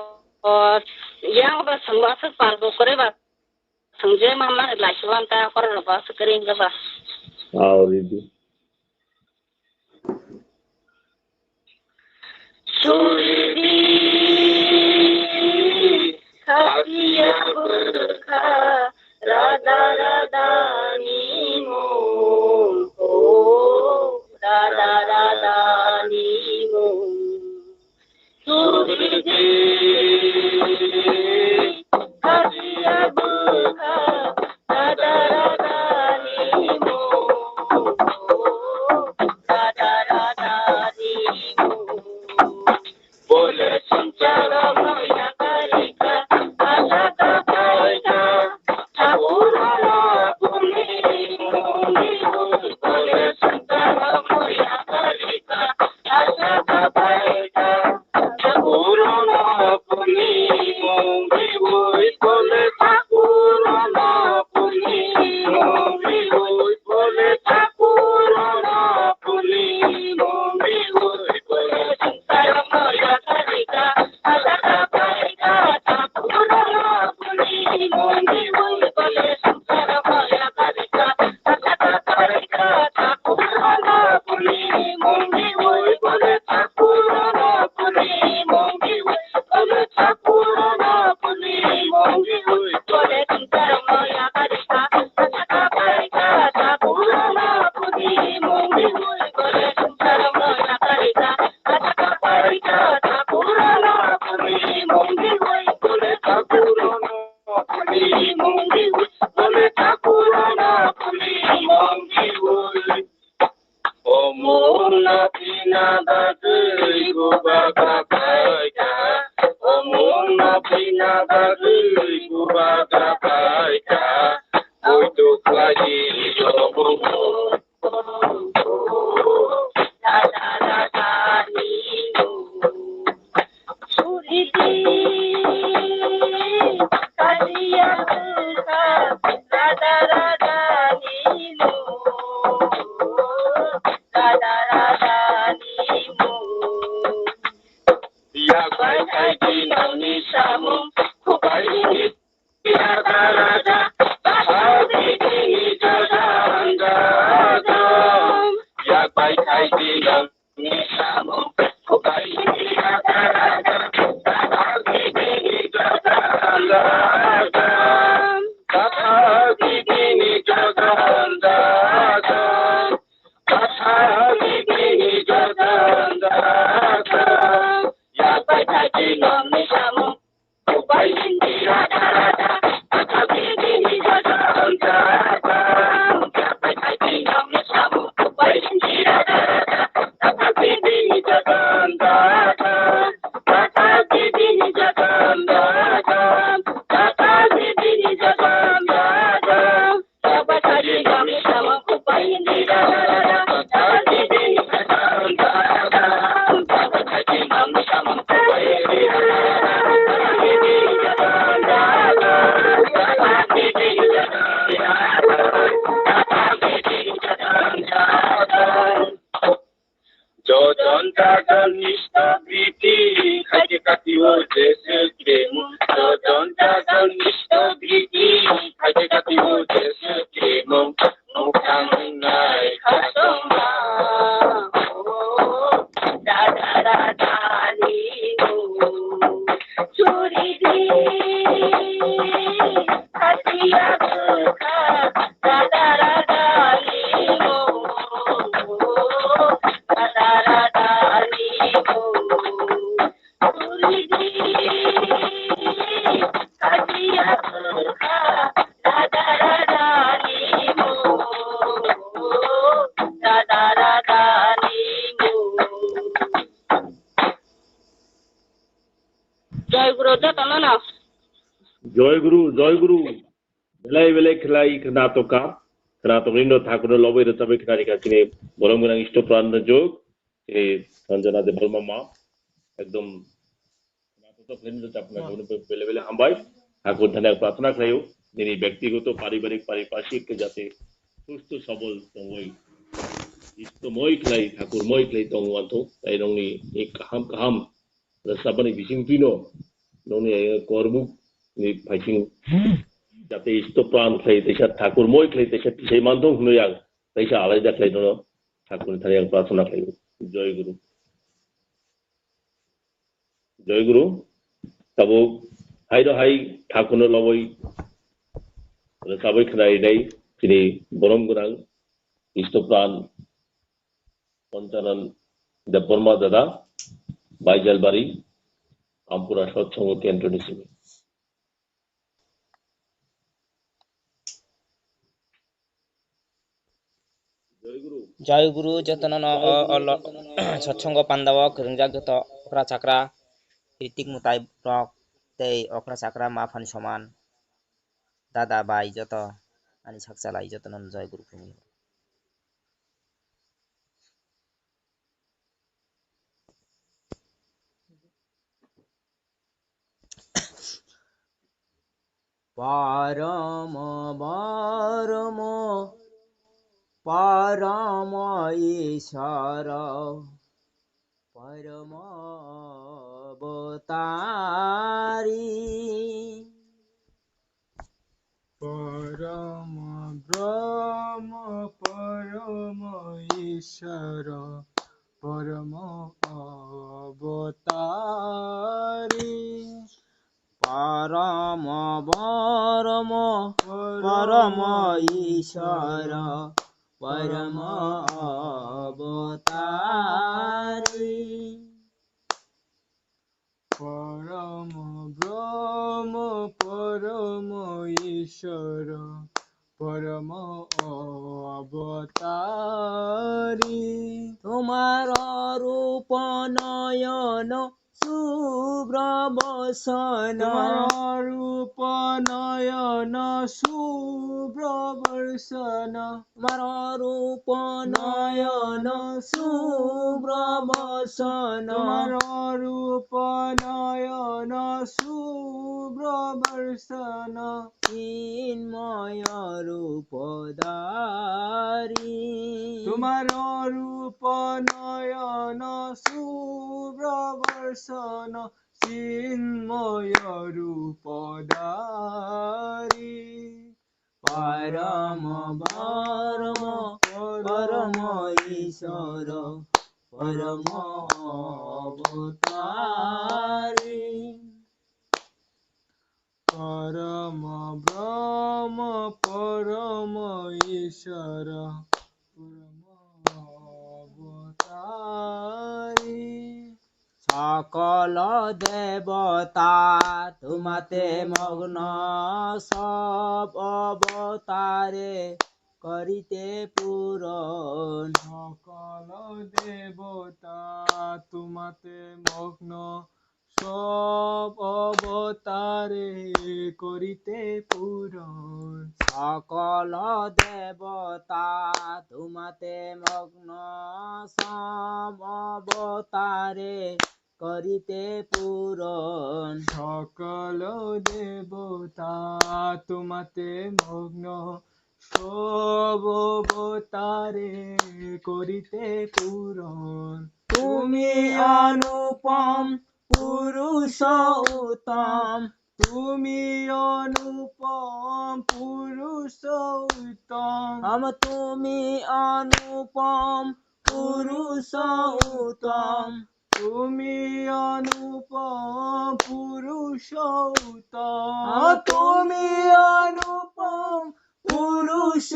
o, yang ba sangba sa pal bo kore ba. Sangje mama la chuan ta kor ba sa kering ba. Ao ridi. Suridi, khasiya bukha, rada rada ni mo, rada rada ni mo. Suridi, khasiya bukha, rada rada ni mo, rada rada ni mo. Omung no pina bagwi bubagra paikha. Omung no pina bagwi bubagra paikha. Poito khlai omungo. Rada rada ni mo. Yak bai khai di nokni samung, khuk bai himdi raja raja, bathak di bini joto joto. Yak bai khai di nokni samung, khuk bai himdi raja raja, bathak di bini joto joto. Bathak di bini joto joto. Jojon jajon isto priti, khaite kati o jesu kremu. Jojon jajon isto priti, khaite kati o jesu kremu. Mukhang nai khasoma. Dada dada ni mu. Churi di. Khatia bwkha. Dada dada ni mu. Joy Guru, jotono no. Joy Guru, Joy Guru. Belai belai khlai khnatoka. Khnatokni no thakurno lobwi rwchabwi khnarikha chini borom gwnang isto pran jog. Chini Sanjana Debbarma ma. Ekdom khnatoka khlaini rwchapna jono bele bele hambai. Thakur thani prarthana khlaio. Nini byaktigoto paribarik paripashik ke jate susto sabol tongoi. Isto moi khlai, thakur moi khlai tongwanto. Tai nongni ek kaham kaham rwchapmani bisingtwino nongni kormuk ni phaising jate isto pran khlai teisa thakur moi khlai teisa tisai manthong hwnwi ang teisa alaida khlai nono thakurni thani ang prarthana khlaio. Joy Guru. Joy Guru. Tabuk haino hai thakurno lobwi rwchabwi khnarinai chini borom gwnang isto pran Ponchanan Debbarma dada, Baijalbari, Ampura Satsang Kendro ni simi. Joy Guru, jotono no o, o lo-, satsang o panda o kwrwngjak joto okra chakra, ritik mwtai rok tei okra chakra ma phan soman, dada bai joto ani sak chalai jotono no Joy Guru phungo. Param barmo param Ishara param avatari. Param Brahma, Param Ishara, Param Avatari. Param Brahma, Param Ishara, Param Avatari. Param Brahma, Param Ishara, Param Avatari. Tomar rup nayan subhra basana. Tomar rup nayan subhra basana. Tomar rup nayan subhra basana. Tomar rup nayan subhra basana. Chinmaya rup dhari. Tomar rup nayan subhra Sono Chinmoyo Rupo Dhari. Param Brahma Param Ishwara Param Avatari. Param Brahma Param Ishwara Param Avatari. সকল দেবতা তোমাতে মগ্ন, সব অবতারে করিতে পূরণ। সকল দেবতা তোমাতে মগ্ন, সব অবতারে করিতে পূরণ। সকল দেবতা তোমাতে মগ্ন, সব অবতারে করিতে পূরণ। সকল দেবতা তোমাতে মগ্ন, সব অবতারে করিতে পূরণ। তুমি অনুপম পুরুষ উত্তম, তুমি অনুপম পুরুষ উত্তম। আম তুমি অনুপম পুরুষ উত্তম। তুমি অনুপম পুরুষ উত্তম। আম তুমি অনুপম পুরুষ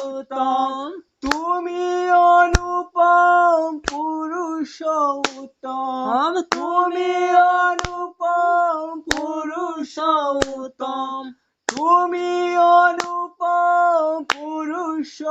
উত্তম। তুমি অনুপম পুরুষ উত্তম। আম তুমি অনুপম পুরুষ উত্তম। তুমি অনুপম পুরুষ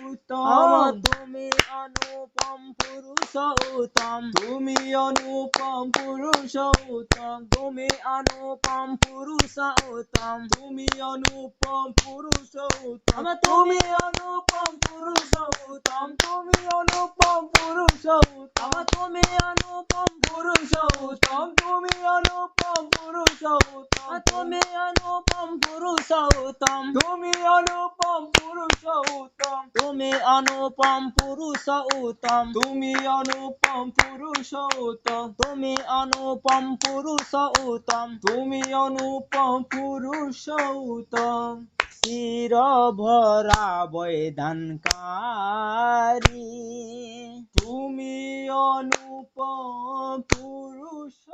উত্তম। আম তুমি অনুপম পুরুষ উত্তম। তুমি অনুপম পুরুষ উত্তম। তুমি অনুপম পুরুষ উত্তম। তুমি অনুপম পুরুষ উত্তম। আম তুমি অনুপম পুরুষ উত্তম। তুমি অনুপম পুরুষ উত্তম। আম তুমি অনুপম পুরুষ উত্তম। তুমি অনুপম পুরুষ উত্তম। আ, তুমি অনুপম পুরুষ উত্তম। তুমি অনুপম পুরুষ উত্তম। তুমি অনুপম পুরুষ উত্তম। তুমি অনুপম পুরুষ উত্তম। তুমি অনুপম পুরুষ উত্তম। তুমি অনুপম পুরুষ উত্তম। চির ভরা বৈধান কারি। তুমি অনুপম পুরুষ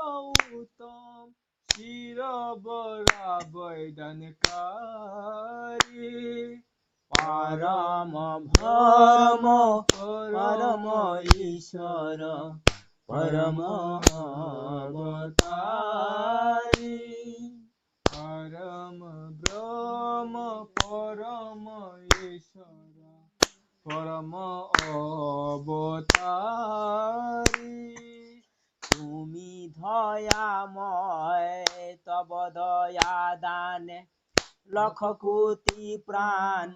উত্তম। চির ভরা বৈধান কারি। পরম ব্রহ্ম পরম ঈশ্বর পরম অবতারি। পরম ব্রহ্ম পরম ঈশ্বর পরম অবতারি। তুমি দয়াময়, তব দয়া দানে লক্ষ কোটি প্রাণ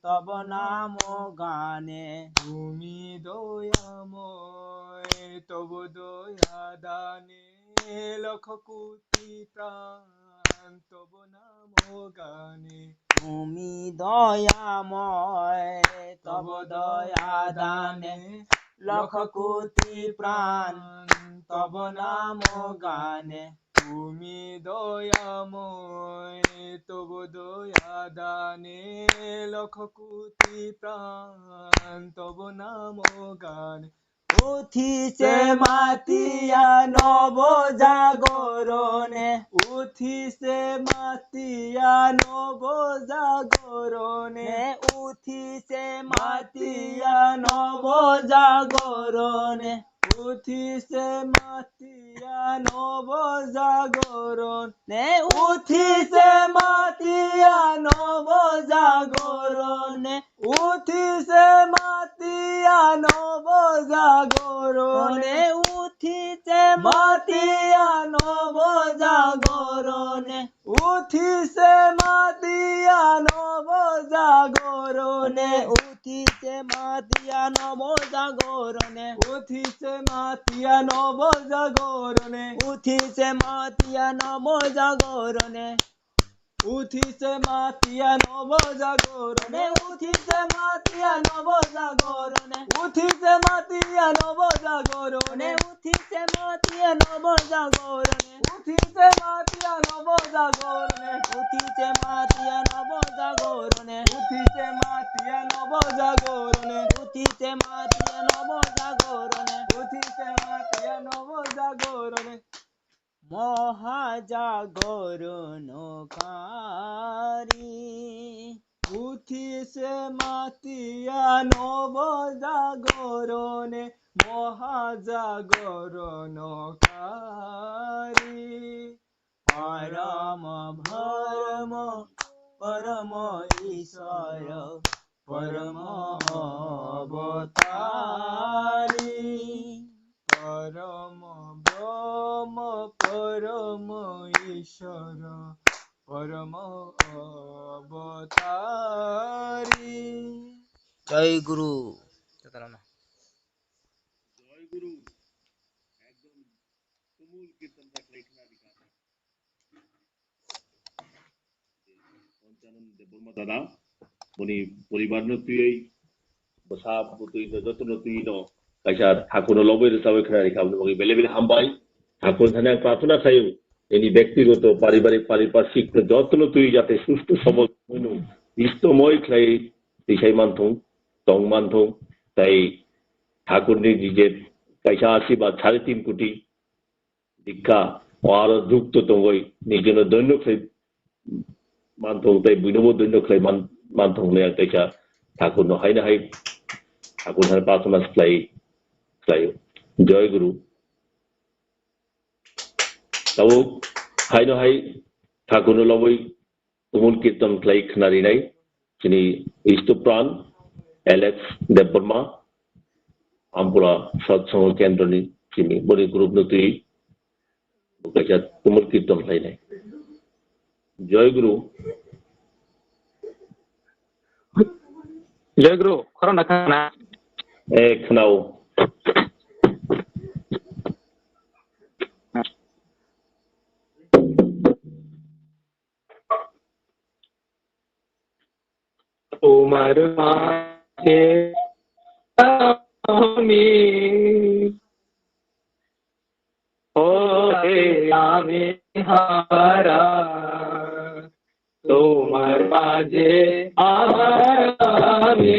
তব নাম গানে। তুমি দয়াময়, তব দয়া দানে লক্ষ কোটি প্রাণ তব নাম গানে। তুমি দয়াময়, তব দয়া দানে লক্ষ কোটি প্রাণ তব নাম গানে। তুমি দয়াময়, তব দয়া দানে লক্ষ কোটি প্রাণ তব নাম গানে। উঠিছে মাতিয়া নব জাগরণে। উঠিছে মাতিয়া নব জাগরণে। উঠিছে মাতিয়া নব জাগরণে। উঠিছে মাতিয়া নব জাগরণে। উঠিছে মাতিয়া নব জাগরণে। উঠিছে মাতিয়া নব জাগরণে। উঠিছে মাতিয়া নব জাগরণে। উঠিছে মাতিয়া নব জাগরণে। উঠিছে মাতিয়া নব জাগরণে। উঠিছে মাতিয়া নব জাগরণে। উঠিছে মাতিয়া নব জাগরণে। Uthise matiya nobo jagorone, uthise matiya nobo jagorone, uthise matiya nobo jagorone, uthise matiya nobo jagorone, uthise matiya nobo jagorone, uthise matiya nobo jagorone, uthise matiya nobo jagorone, uthise matiya nobo jagorone, uthise matiya nobo jagorone. Moha jagorono kari. Uthise matiya nobo jagorone, moha jagorono kari. Parama dharma, parama Ishara, parama avatari. Parama Brahma, parama Ishara, parama avatari. Jai Guru. Jai Guru. Ekdom tumul kirtan ta khlai khna rikha. Panchanan Debbarma dada, boni poribar no twiwi, bwsa bwtwi no joto no twiwi no kaisa thakur no lobwi rwchabwi khna rikha, aboni bagwi belai belai hambai. Thakur thani ang prarthana khlaio, nini bektigoto, paribarik, paripashik no joto no twiwi jate susto sobol wngwi no, istomoi khlai twisai manthung, tong manthung, tai thakur ni je kaisa asibad sare tin koti, Dikha, o aro jukto tongwi, nijino doino khlai manthong tei buinobo doino khlai man-, manthong le ang kaisa thakurno haino hai, thakur hai prarthana khlai, khlaio. Joy Guru. Tabuk haino hai thakurno lobwi Tumul kirtan khlai khnarinai chini Istupran Alex Debbarma, Ampura Satsang Kendroni chini boni group no twi bo kaisa tumul kirtan khlainai. Joy Guru. Joy Guru, khorang na khana? Eh, khnao. তোমার মাঝে আমি, ওরে আমি হারা, তোমার মাঝে আমার আমি,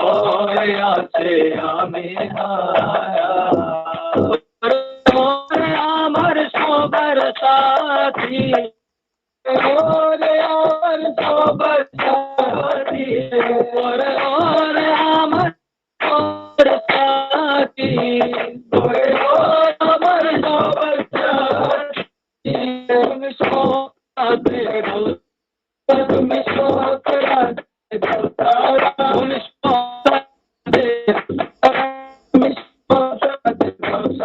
ওরে আছে আমি হারা। ওরে আমার সবার সাথী, ওরে আমার সবার সাথী, ওরে, ওরে আমার সবার সাথী, ওরে, ওরে আমার সবার সাথী। তুমি সব রাতে রোজ, তুমি সব রাতে রোজ, তুমি সব রাতে, তুমি সব রাতে রোজ।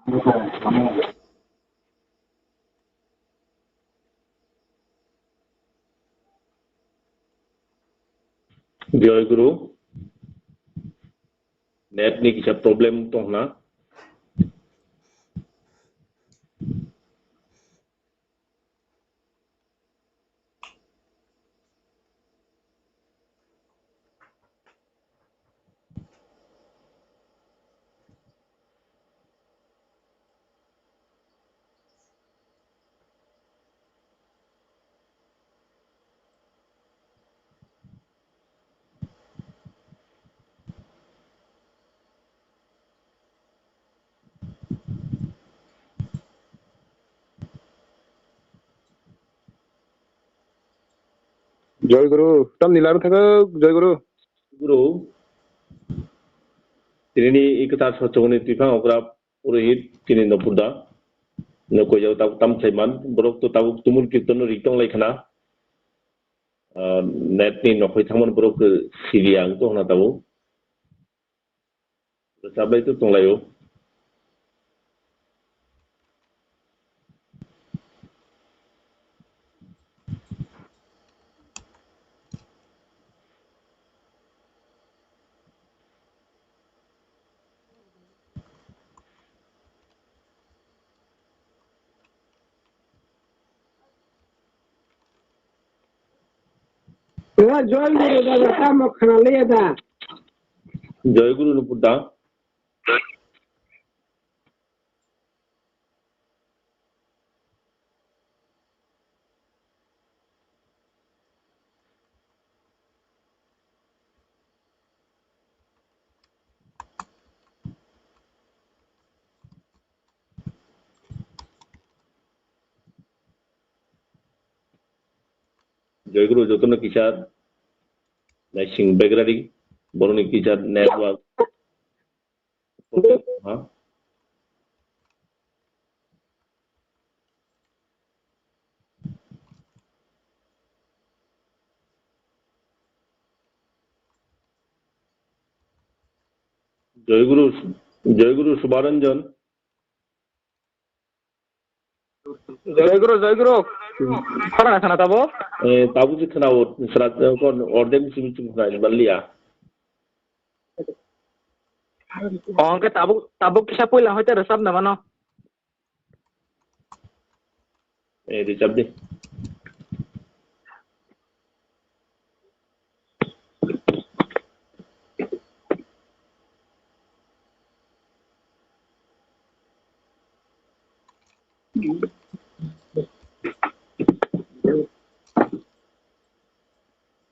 Joy Guru, net ni kisa problem tongna. Joy Guru, tam ni laru thangak, Joy Guru. Guru, tini ni ikta sochong ni twifang okra purohit tini no purda. No koi jao tabuk tam sai man, borok to tabuk tumul kirtan no rik tong lai khana. Ah, net ni nokhoi thangman borok, eh, siri ang to hna tabuk. Sabai to tong lai o. Joy Guru dada, tamo khna liya da. Joy Guru no purda. Joy Guru jotono kisa naising begradi, boroni kisa network. Ha? Joy Guru, Joy Guru Subaranjan. Joy Guru, Joy Guru. Khorang khana tabo? Eh, tabo si khana o, sra, kon, ordek si bichung khana, baliya. Ongke tabuk, tabuk kisa puila hoite resap na mano. Eh, resap di.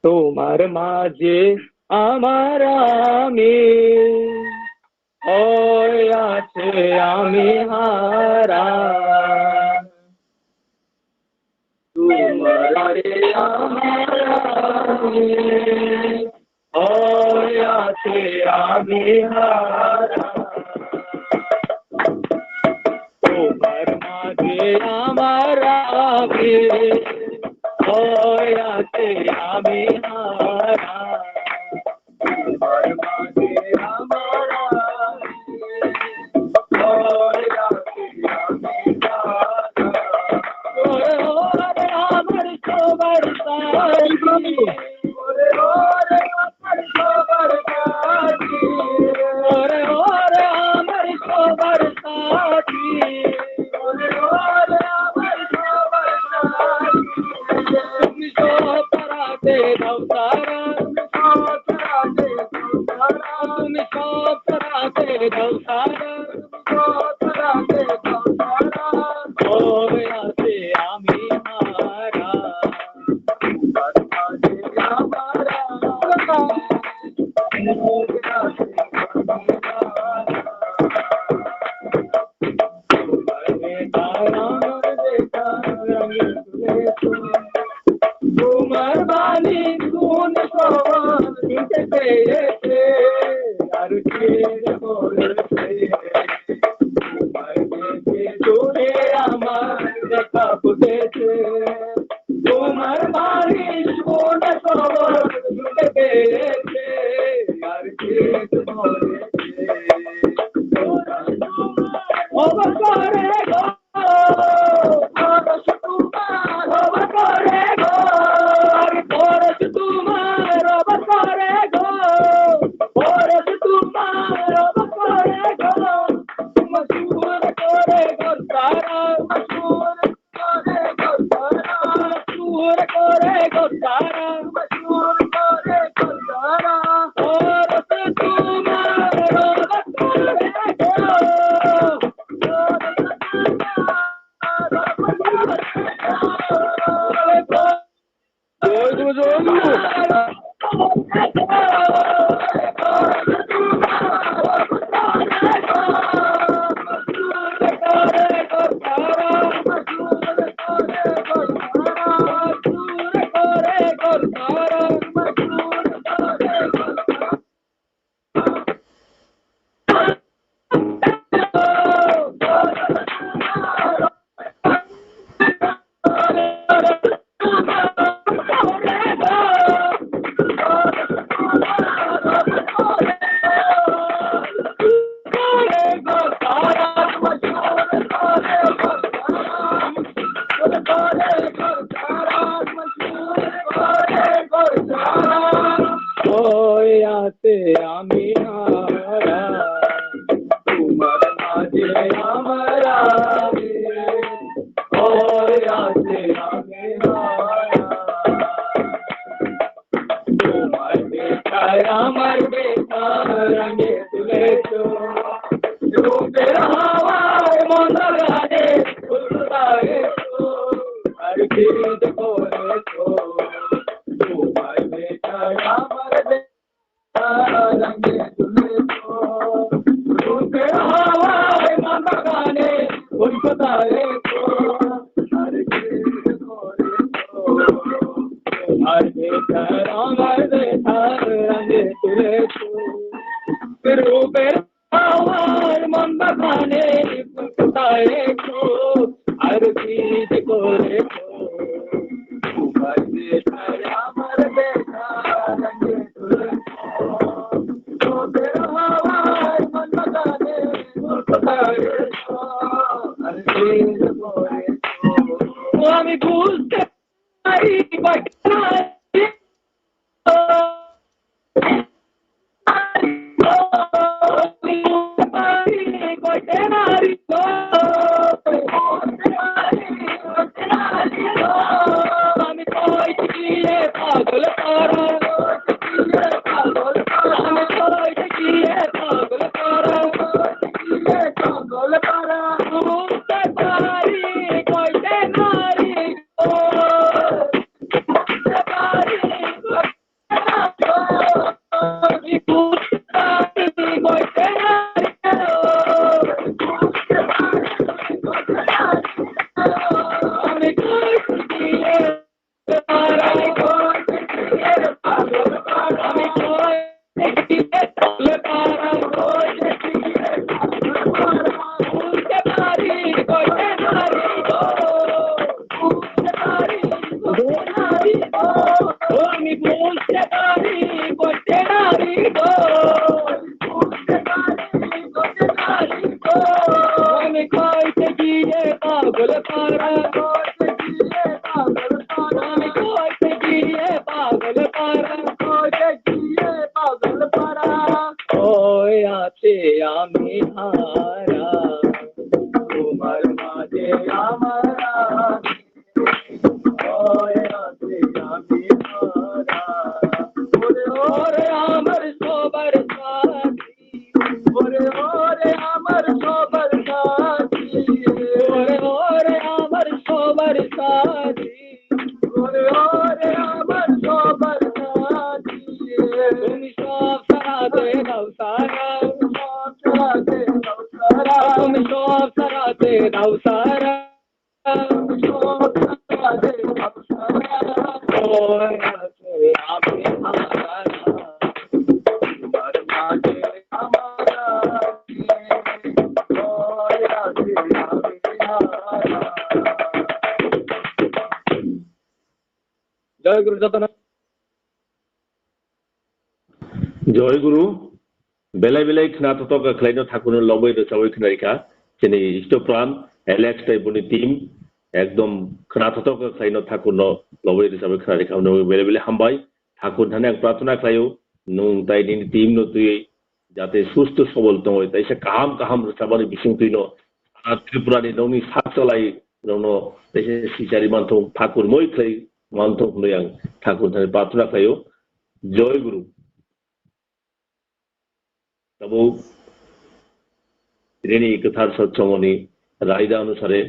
তোমার মাঝে আমার আমি, হয়ে আছে আমি হারা। তোমার মাঝে আমার আমি, হয়ে আছে আমি হারা। তোমার মাঝে আমার আমি, হয়ে আছে আমি হারা। তোমার মাঝে আমার আমি, হয়ে আছে আমি হারা। ওরে, ওরে, আমার সবার সাথী। ওরে, ওরে, আমার সবার সাথী। ওরে, ওরে, আমার সবার সাথী। ওরে, ওরে, আমার সবার সাথী। তুমি সব পারাতে দাও তারা। তুমি সব পারাতে দাও তারা। তুমি সব পারাতে দাও তারা। তোমার বাণী শুনে সবার মুখে পেয়েছে, আর কে বলেছে, তোমার মুখে জুড়ে আমার দেখা ফুটেছে। তোমার বাণী শুনে সবার মুখে পেয়েছে, আর কে বলেছে, তোমার আমি হারা, তোমার মাঝে আমার রানী, ওই আছে আমি হারা। তোমার ব্যথায় আমার ব্যথা রঙে তুলেছো, রূপের হাওয়ায় মন গানে ফুল ফুটাইছো, আর কি যে করেছো। তোমার ব্যথায় আমার রূপের আমার মন বাগানে ফুল ফুটাইছো, আর কি যে করেছো। তোমার ব্যথায় আমার ব্যথা রঙে তুলেছো। রোদের হাওয়ায় মন বাগানে ফুল ফুটাইছো, আর কি যে করেছো। ও আমি বুঝতে পারি, বাকি নাই। ওই আছে আমি হারা, তোমার মাঝে আমার রানী। ওই আছে আমি হারা। ওরে, ওরে আমার সবার সাথী, ওরে, ওরে আমার সবার সাথী, ওরে, ওরে আমার সবার সাথী। ওরে, ওরে আমার সবার সাথী। তুমি সব সারাতে দাও সারা। সব সারাতে দাও সারা। তুমি সব সারাতে দাও সারা। সব সারাতে দাও সারা। ওই আছে আমি হারা। তোমার মাঝে আমার রানী। ওই আছে আমি হারা। জয় গুরু যতন। Joy Guru, belai belai khna thotok khlaino thakurno lobwi rwchabwi khnaikha. Chini Isto Pran, Alex tei buni team, ekdom khna thotok khlaino thakurno lobwi rwchabwi khnaikha. Hwnwi belai belai hambai. Thakur thani ang prarthana khlaio, nwng tai nini team no twi jate susto sobol tongwi, taisa kaham kaham rwchabani bisingtwino a Tripura ni nokni sak chalai rokno taisa sichari manthung, thakur moi khlai manthung hwnwi ang thakur thani prarthana khlaio. Joy Guru. Tabuk tini kwthar satsangoni raida anusare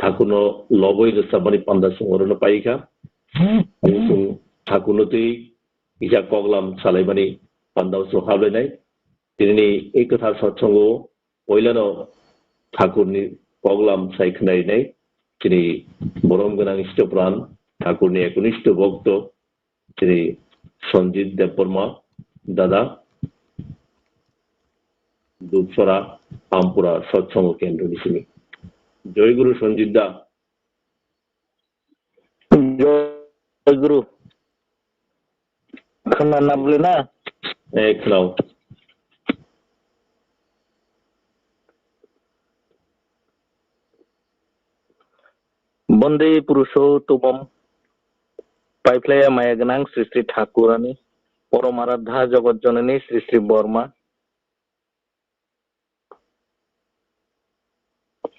thakurno lobwi rwchabani panda chwng orono paikha. Chwng thakurno twi kisa koklam salaimani pandao chwng hablainai. Tinini ei kwthar satsango poilano thakurni koklam sai khnainai chini borom gwnang Isto Pran, thakurni eknisto bhokto chini Sanjit Debbarma dada, Dupsora Ampura satsango kendroni simi. Joy Guru Sanjit da. Joy Guru. Khna na bole na? Eh, khna. Bonde Purushottama, paiphlaya maya gwnang Sri Sri Thakurani, Porom Aradha Jagat Janani Sri Sri Borma,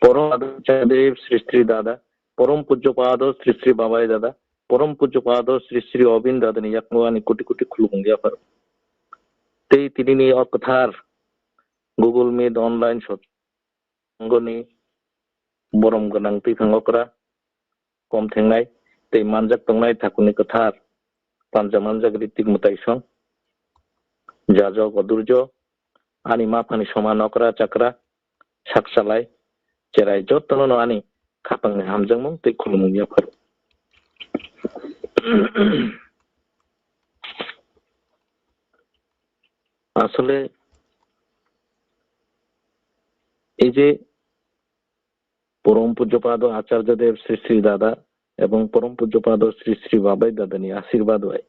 Porom Achadev Sri Sri Dada, Porom Pujya Pado Sri Sri Babai Dada, Porom Pujya Pado Sri Sri Obin Dada ni yakno ani koti koti khulumung yaphar. Tei tini ni o kwthar Google Meet online sot Angoni borom gwnang twiphang okra, kom thengnai tei manjak tongnai thakurni kwthar, panja manjak ritik mwtai song, jajok odurjo, ani maphani soman okra chakra, sakchalai, cherai jotono no ani khapangni hamjakmung tei khulumung yapharo. Asole ei je Porom Pujya Pado Acharya Dev Sri Sri Dada ebong Porom Pujya Pado Sri Sri Babai Dada ni ashirbad bai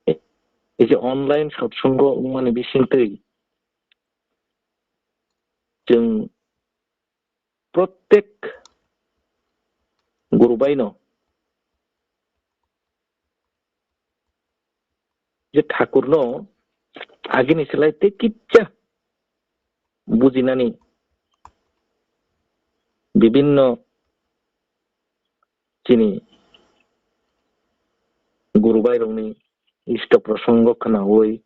ei je online satsongo wngmani bisingtwi chwng prottek guru baino je Thakurno agini slai tei kicha bujinani bibinno chini guru bairokni isto prosongo khwnaui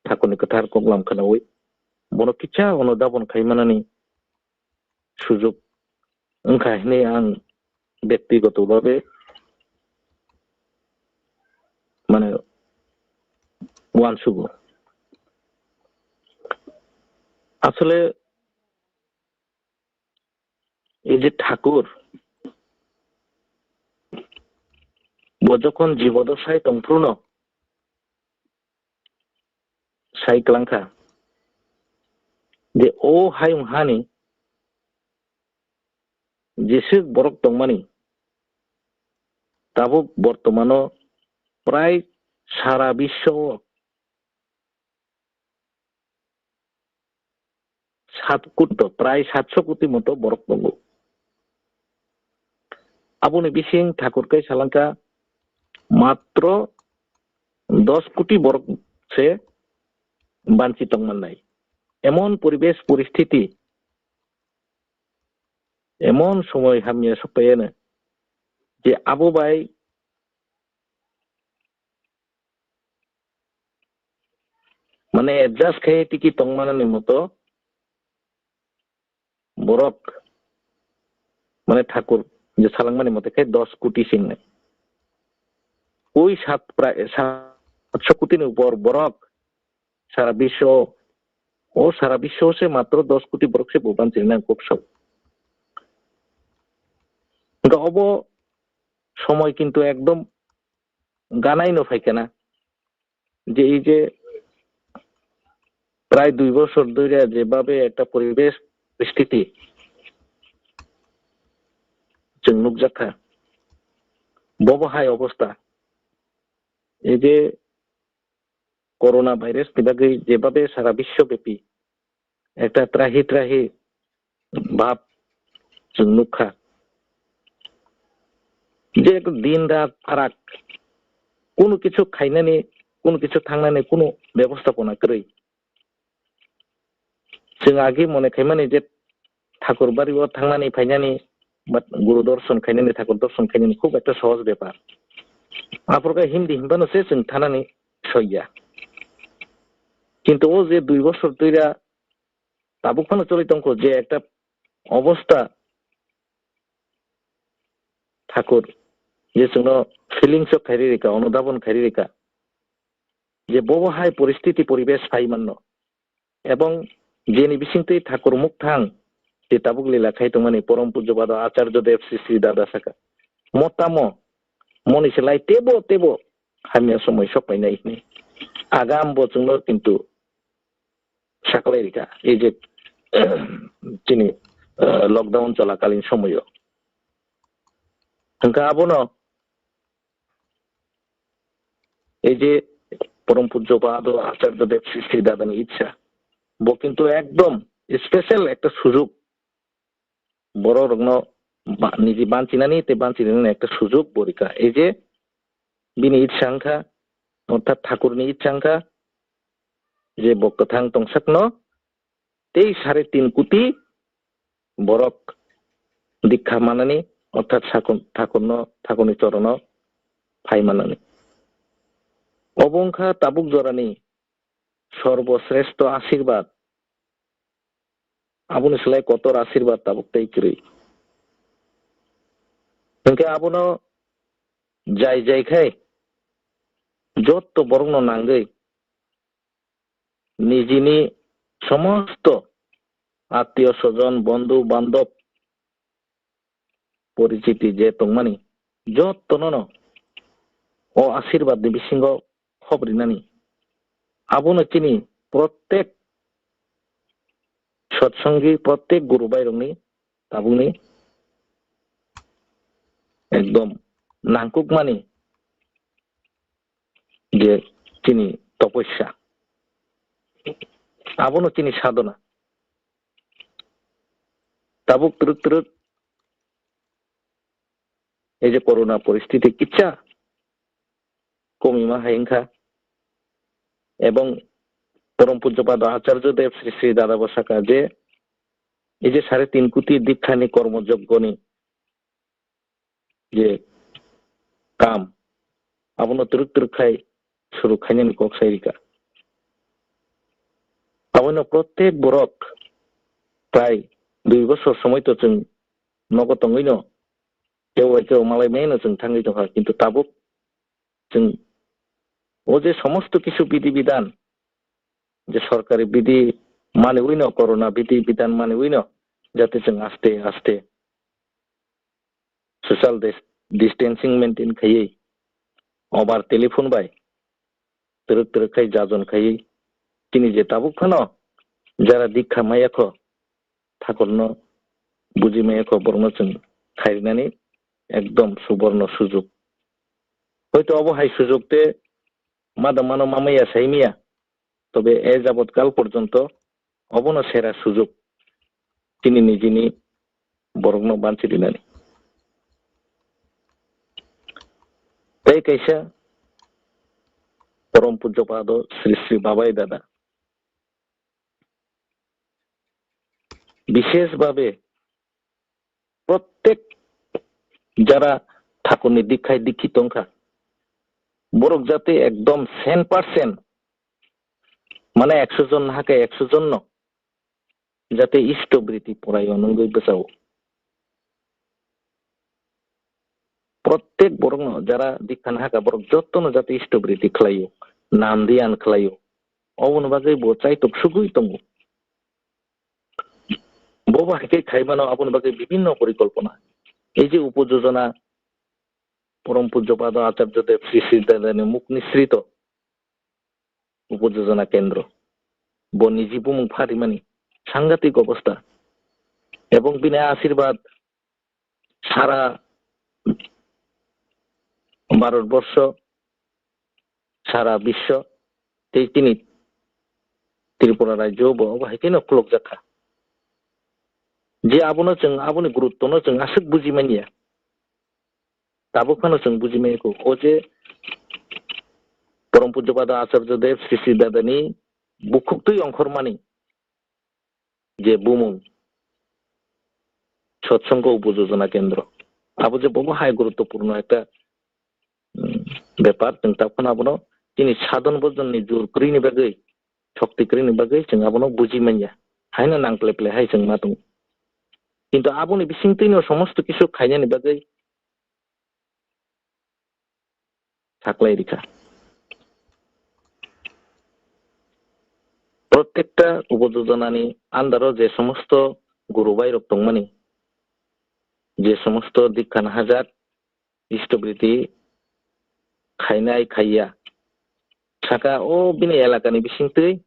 Thakurni kwthar koklam khwnaui bono kicha onodabon khai manani sujuk wngkha hinwi ang bektigoto babe mane uansugo. Asole ei je Thakur bo jokhon jibodo sai tongphruno sai kwlangkha je o hayung hani jeswk borok tongmani tabuk bortomano prai sara biswo o sat koti, prai satso koti moto borok tongo. Aboni bising Thakur kai salangkha matro dos koti borok se banchi tongmannai. Emon poribesh poristiti, emon somoi hamya sokpaiya na je abo bai mane adjust khai tiki tongmani moto borok mane Thakur je salangmani mote khai dos koti singnai. Oi sat prai satso koti ni upor borok sara biswo, o sara biswo se matro dos koti borok se bo banchirina kok sok. Hingke obo somoi kintu ekdom ganai no phaikha na. Je ei je prai dui bosor dhori je babe ekta poribesh poristiti chwng nukjakha, bobo hai obostha. Ei je corona virus ni bagwi je babe sara biswo bepi ekta trahi trahi bab chwng nukha. Je din rat pharak, kunu kichu khainani, kunu kichu thangnani kunu bebostapona kwrwi. Chwng agi mone khaimani je Thakur bari o thangnani phainani, but Guru dorson khainani, Thakur dorson khainani khub ekta sohoj bepar. Aphuru khe himdi himbano se chwng thanani soiya. Kintu o je dui bosor twira tabuk phano choli tongkho je ekta obostha Thakur je chwngno feelings o khairi rika, onodabon khairi rika je bobo hai poristiti poribesh phai manno ebong jeni bisingtwi Thakur mukthang je tabuk lila khai tongmani Porom Pujyo Bado Acharya Dev Sri Sri Dada saka, mo tamo moni se lai tebo tebo hamya somoi sok painai hwnwi agam bo chwngno kintu saklai rikha, ei je chini, eh, lockdown cholakalin somoyo. Hwnkha abono ei je Porom Pujyo Bado Acharya Dev Sri Sri Dadani itsa, bo kintu ekdom special ekta sujog borok rokno ba-, niji banchinani tei banchinani ekta sujog bo rikha. Ei je bini itsa wngkha, orthat Thakurni itsa wngkha je bo kwthang tongsakno tei sare tin koti borok dikha manani, orthat sakon-, Thakurno, Thakurni chorono phai manani. Obo wngkha tabuk jorani sorboshreshto ashirbad. Aboni slai kotor ashirbad tabuk tei kwrwi. Hwnkhe abono jai jai khai jotto borokno nangwi nijini somosto attiyo sojon, bondhu bandhop, porichiti je tongmani, jottono no o ashirbad ni bisingo khop rinani. Abono chini prottek satsongi, prottek guru bairokni tabukni ekdom nangkukmani je chini topossa, abono chini sadhana. Tabuk twrwk twrwk ei je corona poristiti kisa komima hai wngkha, ebong Porom Pujya Pado Acharya Dev Sri Sri Dada bo sakha je ei je sare tin koti dikhani kormo joggoni je kam, abono twrwk twrwk khai suru khainani kok sai rikha. Abono prottek borok prai dui bosor somoi to chwng nogo tongwino, kebo bai kebo malai maino chwng thangwi tongkha, kintu tabuk chwng o je somosto kisu bidhi bidhan, je sorkari bidhi maniwino, corona bidhi bidhan maniwino, jate chwng aste aste social dis-, distancing maintain khaiwi, obar telephone bai twrwk twrwk khai jajon khaiwi, chini je tabuk phano jara dikha maya kho, Thakurno buji maya kho, borokno chwng khairnani ekdom suborno sujuk. Hoito obo hai sujuk te madam mano mamaya saimiya, tobe e jabot kal porjonto obono sera sujuk chini nijini borokno banchi rinani. Tei kaisa Porom Pujya Pado Sri Sri Babai Dada bishesh bhabe prottek jara Thakurni dikhai dikhi tongkha, borok jate ekdom sen percent, mane ekso jon hake ekso jonno jate isto briti porayon wngwi bwchao. Prottek borokno jara dikha nahaka borok jottono jate isto briti khlaio, nam diyan khlaio. Oboni bagwi bo chaitok sugwi tongo. Bobo hai khe khaimano, aboni bagwi bibinno porikolpona. Ei je upojojona, Porom Pujya Pado Acharya Dev Sri Sri Dadani mukni srito upojojona kendro. Bo niji bumung pharimani sangatik obostha. Ebong bini ashirbad sara Bharat borsho, sara bisho, tei chini Tripura rajyo bo obo hai kheno khulokjak kha. Je abono chwng, aboni guruttono chwng aswk buji manya. Tabuk phano chwng buji manya kho, o je Porom Pujya Pado Acharya Dev Sri Sri Dadani bukhuktwi ongkhormani je bumung, Satsongo Upojojona Kendro. Abo je bobo hai guruttopurno ekta, mm, bepar, chwng tabuk phano abono chini sadhon bhojonni jor kwrwini bagwi, shokti kwrwini bagwi chwng abono buji manya. Haino nang ple ple hai chwng ma tongo. Kintu aboni bisingtwino somosto kisu khainani bagwi saklai rikha. Protekta upojojonani under-o je somosto guru bairok tongmani, je somosto dikha nahajak, istobriti khainai khaiya, saka o bini elakani bisingtwi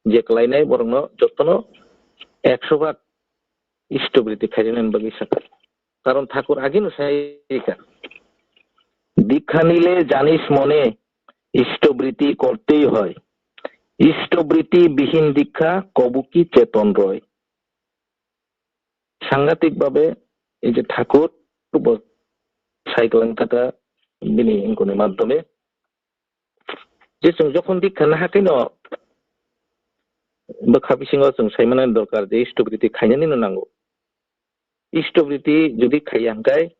je kwlainai borokno jotono ekso bhag istobriti khainani bagwi sakha. Karon Thakur agino sai rikha, "Dikha nile janis mone, istobriti kortei hoy. Istobriti bihin dikha kobuki cheton roy." Sangatik babe ei je Thakur bo sai kwlang kha, bini wngkuni madhyome. Je chwng jokhon dikha naha khe no bwkha bisingo chwng sai mani dorkar je istobriti khainani no nango. Istobriti jodi khaiya hwnkhe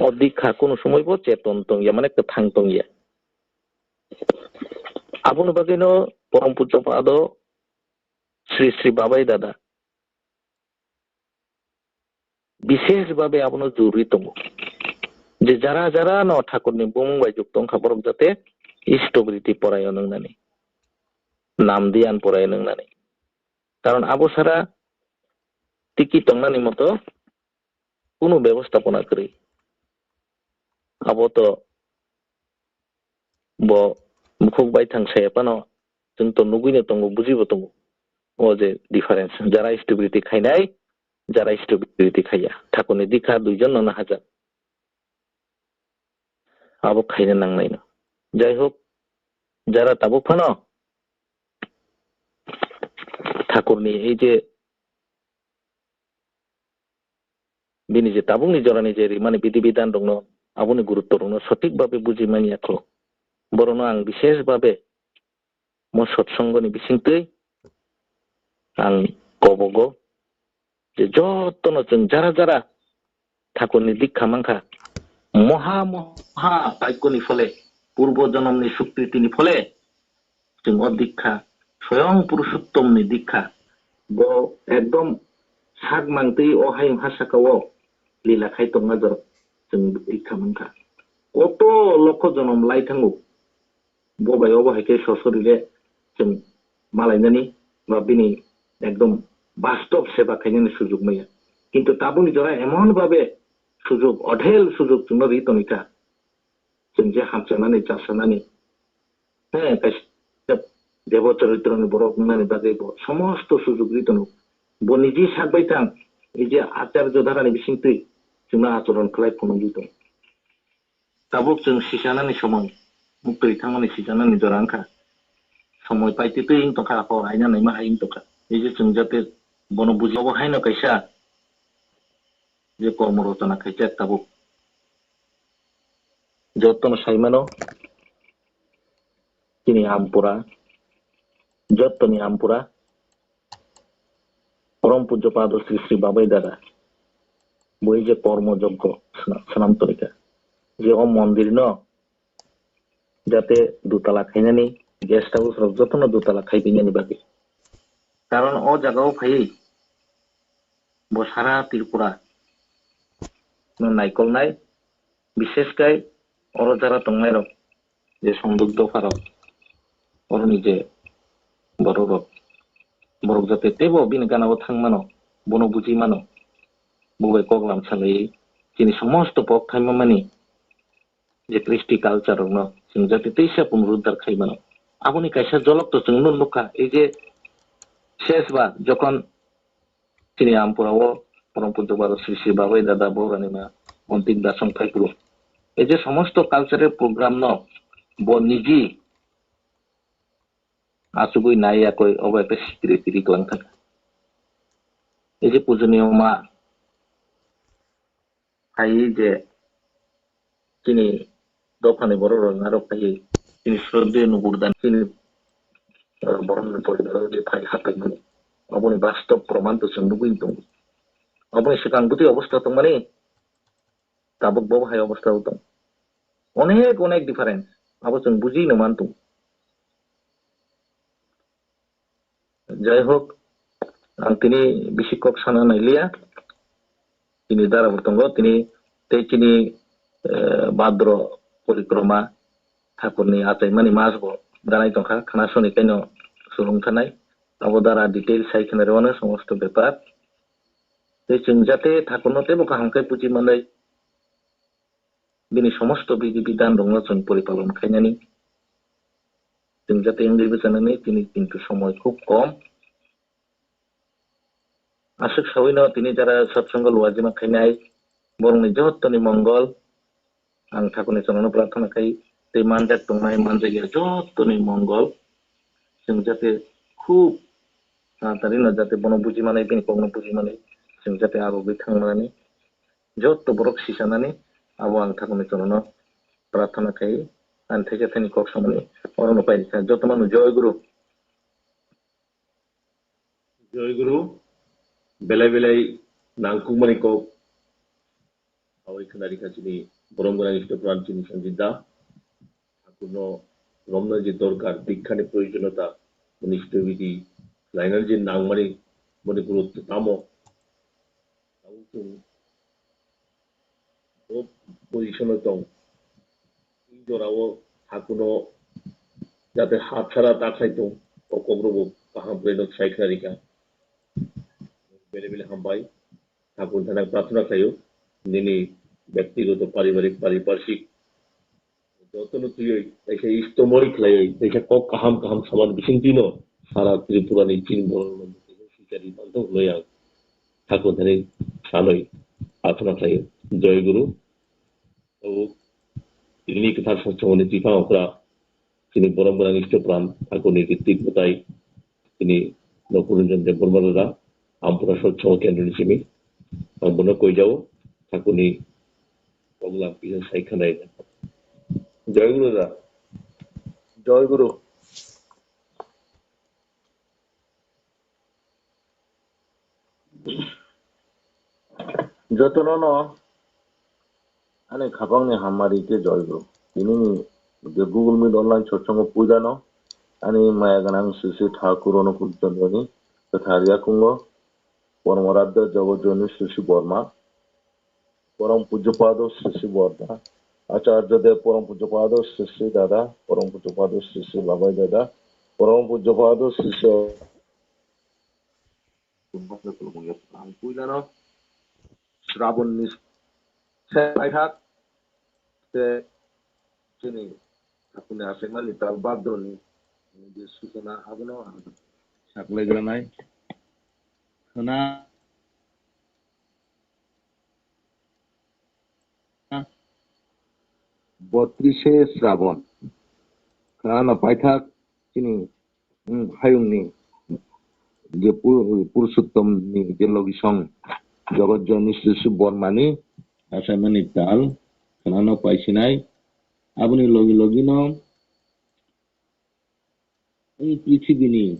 o dikha kunu somoi bo cheton tongya, mane kwthang tongya. Aboni bagwino Porom Pujya Pado Sri Sri Babai Dada bishesh bhabe abono jurwi tongo je jara jara no Thakurni bumung bai jukto wngkha borok jate istobriti porayon wngnani, namdiyan porayon wngnani. Karon abo sara tiki tongnani moto kunu bebostapona kwrwi. Abo to bo bukhuk bai thang saya phano chwng to nugwi no tongo, buji bo tongo. O je difference, jara stupidity khainai, jara stupidity khaiya. Thakurni dikha duijon no nahajak. Abo khaina nangnaino. Jai hok, jara tabuk phano Thakurni ei je bini je tabukni jorani je rimani bidhi bidhan rokno, aboni gurutto rokno sothik bhabe buji manya kho. Borokno ang bishesh bhabe mo sotsongoni bisingtwi ang kobogo je jotono chwng jara jara Thakurni dikha mankha. Moha moha baikkoni phole, purbo jonomni sukritini phole, chwng o dikha, soyong Purushottomni dikha, bo ekdom sak mangtwi o hayung ha saka o lila khai tongna jorok chwng dikha mankha. Koto lokho jonom lai thango, bo bai obo hai khe sosori le chwng malainani ba bini ekdom bastob seba khainani sujuk maya. Kintu tabukni jora emon bhabe sujuk, odhel sujuk chwngno ri tongwi kha. Chwng je hamchanani, chasanani, he, kaisa debo choritroni borok wngnani bagwi bo somosto sujuk ri tongo. Bo niji sak bai tang, ei je acharjo dharani bisingtwi chwngno achoron khlai phunugwi tongo. Tabuk chwng sichanani somoi, muktwi thangmani sichanani jora wngkha. Somoi paitwi twi wng tongkha, hor aina naima hai wng tongkha. Ei je chwng jate bono buji, obo haino kaisa je kormo rochona khaijak tabuk. Jotono sai mano, chini ampura, jotoni ampura, Porom Pujya Pado Sri Sri Babai Dada, bo ei je kormo joggo sna-, swnam torika, je o mondir no jate dutala khainani, guest house rok jotono dutala khai binani bagwi. Karon o jaga o phaiwi bo sara Tripura no naikolnai, bishesh kai oro jara tongnai rok, je songduk dopha rok, oroni je borok rok, borok jate teibo bini gana o thang mano, bono buji mano, bo bai kok lam salaiwi chini somosto pok thaima mani je kristi culture rokno chwng jate teisa punuruddhar khai mano. Aboni kaisa jolok to chwng no nukha, ei je ses ba jokhon chini ampura o Porom Pujya Baro Sri Sri Babai Dada Bohrani ma Ontik Dasong Phaikuru. Ei je somosto cultural program no bo niji achugwi nai yakwi obo ekta sikiri tiri kwlang thangkha. Ei je pujoniyo ma phaiwi je chini dophani borok rok narwk phaiwi chini sroddeyo Nupur Dani chini, eh, borokni poribar o je phai hapaimani, oboni bastob proman to chwng nugwi tongo. Oboni swkang bwtwi obostha tongmani, tabuk bo hai obostha o tong. Onek onek difference, abo chwng bujino man tongo. Jai hok, ang tini bisi kok sana nailiya. Tini dara bo tongo, tini tei chini, eh, Bhadro porikroma Thakurni achaimani mas bo ganai tongkha, khna soni kaino surung thanai. Abo dara detail sai khna rwano somosto bepar. Tei chwng jate Thakurno teibo kaham khe buji manai. Bini somosto bidhi bidhan rokno chwng poripalon khainani. Chwng jate wngwi bwchanani tini kintu somoi khub kom. Aswk sawino tini jara satsongo luajima khainai borokni jottoni mongol. Ang Thakurni chorano prarthana khai tei manjak tongnai manjakya jottoni mongol. Chwng jate khub tatarino jate bono bujimanai, bini kokno bujimanai chwng jate arogwi thangmani. Jotto borok sichanani abo ang Thakurni chorano prarthana khai, ani thaisa thani kok samani orono pai rikha. Joto manu Joy Guru. Joy Guru, belai belai nangkukmani kok. Awai khna rikha chini borom gwnang Isto Pran chini Sanjit da. Thakurno romna je dorkar, dikhani proyojonota, monisto bidi khlainani je nangmani, boni gurutto tamo. Tabuk chwng bo position-o tong. I jorao Thakurno jate hapsara ta khlai tong, o kokrokbo kaham khlaino sai khna rikha. Bele bele hambai. Thakur thani prarthana khlaio, nini byaktigoto, paribarik, pariparshik jotono twiwi kaisa istomoi khlaiwi, kaisa kok kaham kaham saman bisingtwino sara Tripurani chini borok rok swijari manthok hwnwi ang Thakur thani sanwi prarthana khlaio. Joy Guru. Tabuk tini kwthar satsangni twi phang okra chini borom gwnang Isto Pran Thakurni ritwik mwtai chini Nokurunjon Debbarma dada, Ampura satsang kendroni simi. Ang bono koijao, Thakurni poglam kisa sai khwnai. Joy Guru da. Joy Guru. Jotono no ani khapangni hammari khe Joy Guru. Tini ni je Google Meet online satsang o puila no ani maya gwnang Sri Sri Thakur Onukul Chandra ni kwthar yakungo Pormoradhya Jagat Joni Sri Sri Borma, Param Pujya Pado Sri Sri Borda, Acharya Dev Param Pujya Pado Sri Sri Dada, Param Pujya Pado Sri Sri Labai Dada, Param Pujya Pado Sri Sri Ang puilano Srabon ni se paithak te chini Thakurni achaimani tal Bhadroni je suchona abono ang saklaigranai. Khna Botrise Srabon. Khna no paithak chini, mm, hayungni je pu-, Purushottomni je logisong Jagat Joni Sri Sri Bormani achaimani tal khna no paisinai. Aboni logi logino wng prithibini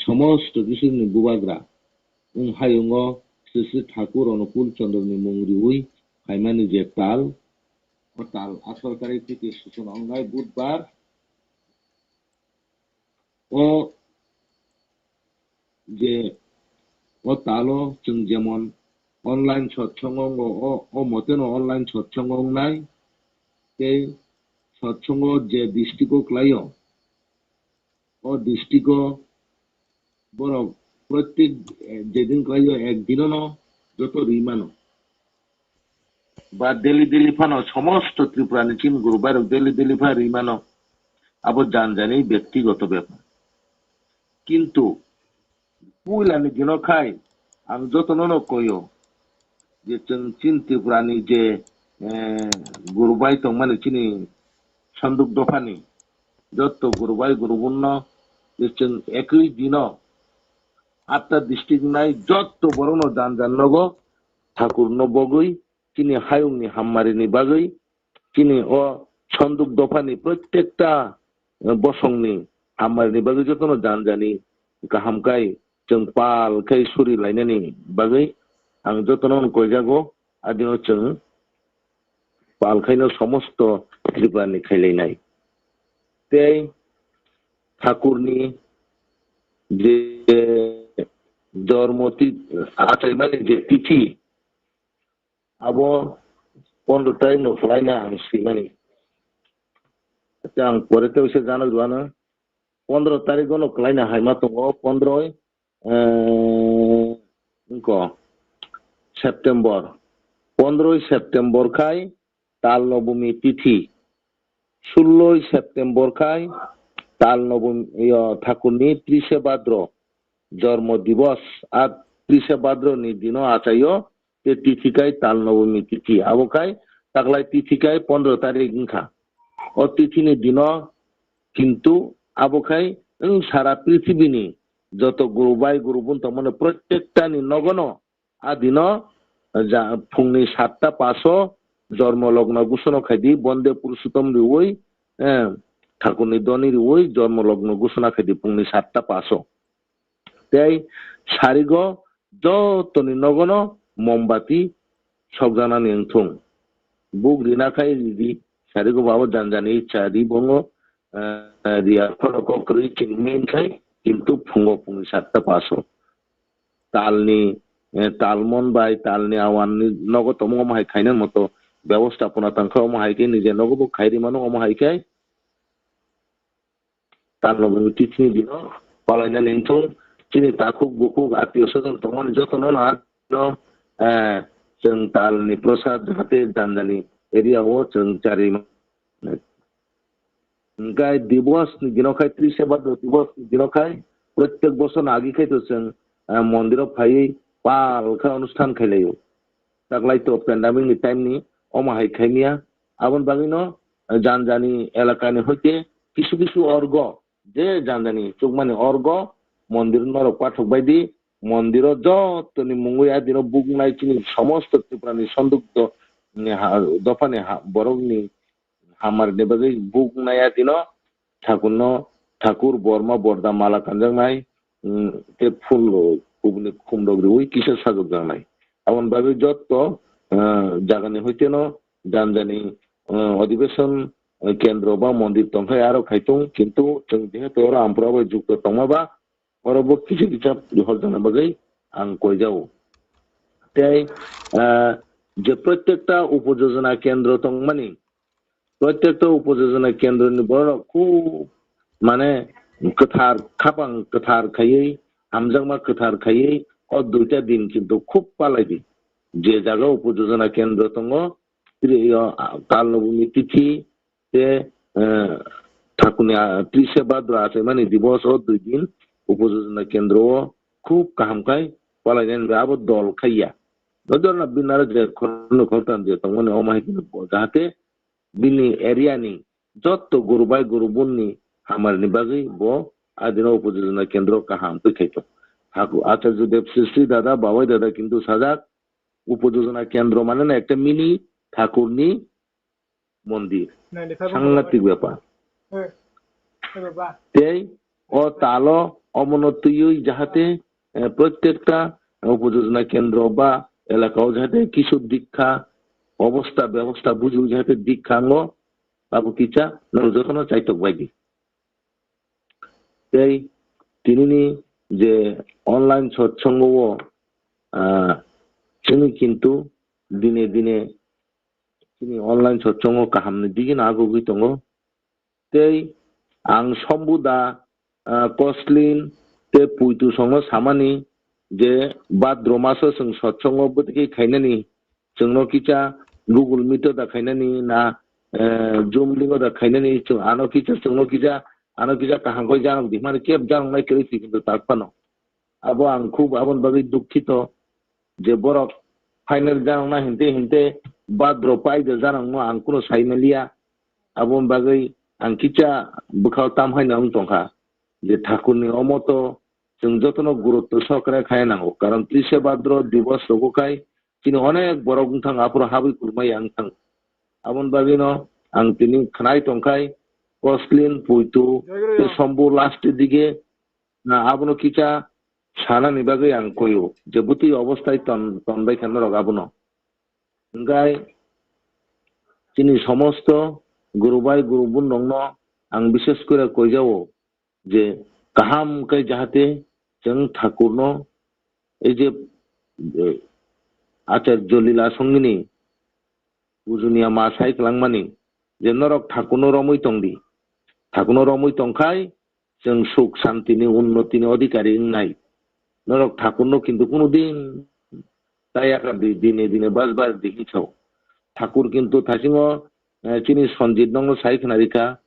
somosto kisuni bubagra, wng hayungo Sri Sri Thakur Onukul Chandra ni mung riwi phaimani je tal, o tal atharo tarik theke suchona wngnai Budbar. O je o talo chwng jemon online satsang wngo, o, o moteno online satsang wngnai, tei satsango je district o khlaio, o district o borok protek, eh, jedin khlaio ek dinono joto ri mano. Ba daily daily phano somosto Tripura ni chini guru bairok daily daily pha ri mano. Abo jan jani byaktigoto bepar. Kintu puilani dino khai ang jotono no koyo je chwng chini Tripura ni je, eh, guru bai tongmani chini Sanduk dophani jotto guru bai guru bunno je chwng ekwi dino atta district nai jotto borokno jan jan nogo Thakurno bogwi chini hayungni hammarini bagwi, chini o Sanduk dophani protekta, eh, bosongni hammarini bagwi jotono jan jani kaham kai chwng pal khai suri lainani bagwi ang jotono koijago, adino chwng pal khaino somosto Tripurani khailainai. Tei Thakurni je jormo ti-, achaimani je tithi, abo pondro tarik no khlaina ang swimani. Acha, ang pore tei uaisa jano rwano. Pondro tarik no khlaina haima tongo, pondro, eh, wngkha September. Pondro September khai Tal Nobumi tithi. Sullo September khai Tal Nobumi, yo, Thakurni trise Bhadro, Jormo Divos, a trise Bhadroni dino achaio, te tithi kai Tal Nobumi tithi. Abo khai taklai tithi kai pondro tarik wngkha. O tithi ni dino kintu abo khai wng sara prithibini joto guru bai guru bun tongmani protekta ni nogono a dino ja-, phungni satta paso jormo logno gusano khaidi, bonde purushotom riwi, eh, thakurni doni riwi jormo logno gusana khaidi pungni satta paso. Tei sarigo jotoni nogono mombati sokjaknani wngthung. Buk rina khai ridi, sarigo babo janjani cha ri bongo, eh, riya khorok kwrwi chini min khai, kintu phungo pungni satta paso. Talni, eh, talmon bai talni awanni nogo tongmung omo hai khaina moto, byabostapona tangkha omo hai khe, nije nogo bo khairi mano omo hai khe. Talno bini tithini dino palaina nengthung, chini takhuk bukhuk atio sojon tongmani jotono no, eh, chwng talni prosad jahate janjani area o chwng chari ma-, hingkai divos ni dino khai, trisha bhadro divos ni dino khai, protek bosor no agi khai to chwng, eh, mondiro phaiwi pal khe onusthan khailaio. Taklai to pandemic ni time ni omo hai khaimya. Aboni bagwi no, eh, janjani elakani hoite kisu kisu orgo, je janjani chukmani orgo, mondir norok pathok baidi, mondiro jotoni mungwi adino buknai chini somosto Tripura ni sonduk do-, ni ha-, dopha ni ha-, borok ni hamar ni bagwi buknai adino thakurno, thakur borma borda mala kanjaknai, mm, tei phul kubuni khumrok riwi kisa sajokjaknai. Aboni bagwi jotto, eh, jagani hoiteno janjani, eh, odhibeson, eh, kendro ba mondir tongkhai aro khaitung, kintu chwng jehetu oro Ampura bai jukto tongma ba, oro bo kisu kisa rihorjakna bagwi ang koijao. Tei, ah, je protekta upojojona kendro tongmani, protekta upojojona kendroni borok khub, mane, kwthar, khapang kwthar khaiwi, hamjakma kwthar khaiwi, o duita din kintu khub palai di. Je jaga upojojona kendro tongo, tei o, ah, Kalnobumi tithi, tei, eh, thakurni, ah, trisha bhadra achaimani divos o dui din upojojona kendro o khub kaham khai palainani abo dol khaiya. Dodorna binara je khoroknwi khoroktham je tongmani omo hai kheno bo jahate bini area ni jotto guru bai guru bun ni hamar ni bagwi bo adino upojojona kendro kaham twi khaito. Thakur Acharya Dev Sri Sri dada, Babai dada kintu sajak upojojona kendro mane na ekta mini thakur ni mondir. Sangatik bepar. Tei o talo omono twiwi jahate, eh, protekta upojojona kendro ba elaka o jahate kisu dikha obosta bebosta bujiwi jahate dikha ango abo kisa norok jotono chaitok bai di. Tei tinini je online sotsongo o, ah, chini kintu dine dine chini online sotsongo kahamni digino agugwi tongo. Tei ang Sombuda, ah, Koslin tei Puitu songno samani je bhadro maso chwng sotsongo bwtwi khainani, chwngno kisa Google Meet o da khainani na, eh, Zoom link o da khainani, chwng ano kisa chwngno kisa, ano kisa kaham khe janok di, mane keb janoknai kwrwi si kintu tak phano. Abo ang khub aboni bagwi dukhito je borok final janokna hinte hinte bhadro paida janokno ang kuno sai manliya. Aboni bagwi ang kisa bwkhao tam haino wng tongkha je thakurni omoto chwng jotono gurutto sohkare khaya nango, karon trisha bhadro divos rogo khai chini onek borok wngthang aphuru habwi kwrwngmaya wngthang. Aboni bagwino ang tini khwnai tongkhai Koslin, Puitu tei Sombu last dige na abono kisa sanani bagwi ang koyo je bwtwi obostai ton, tonbai kha norok abono. Hingkhai chini somosto guru bai guru bun rokno ang bishes kore koijao je kaham khe jahate chwng thakurno ei je, eh, Acharya Lila songini pujuniya ma sai kwlangmani je norok thakurno romwi tongdi, thakurno romwi tongkhai chwng suk santini unnotini adhikari wngnai. Norok thakurno kintu kunu din tayaka di, dine dine bas bas di hinsao. Thakur kintu thaisingo, eh, chini Sanjit nokno sai khwnarikha,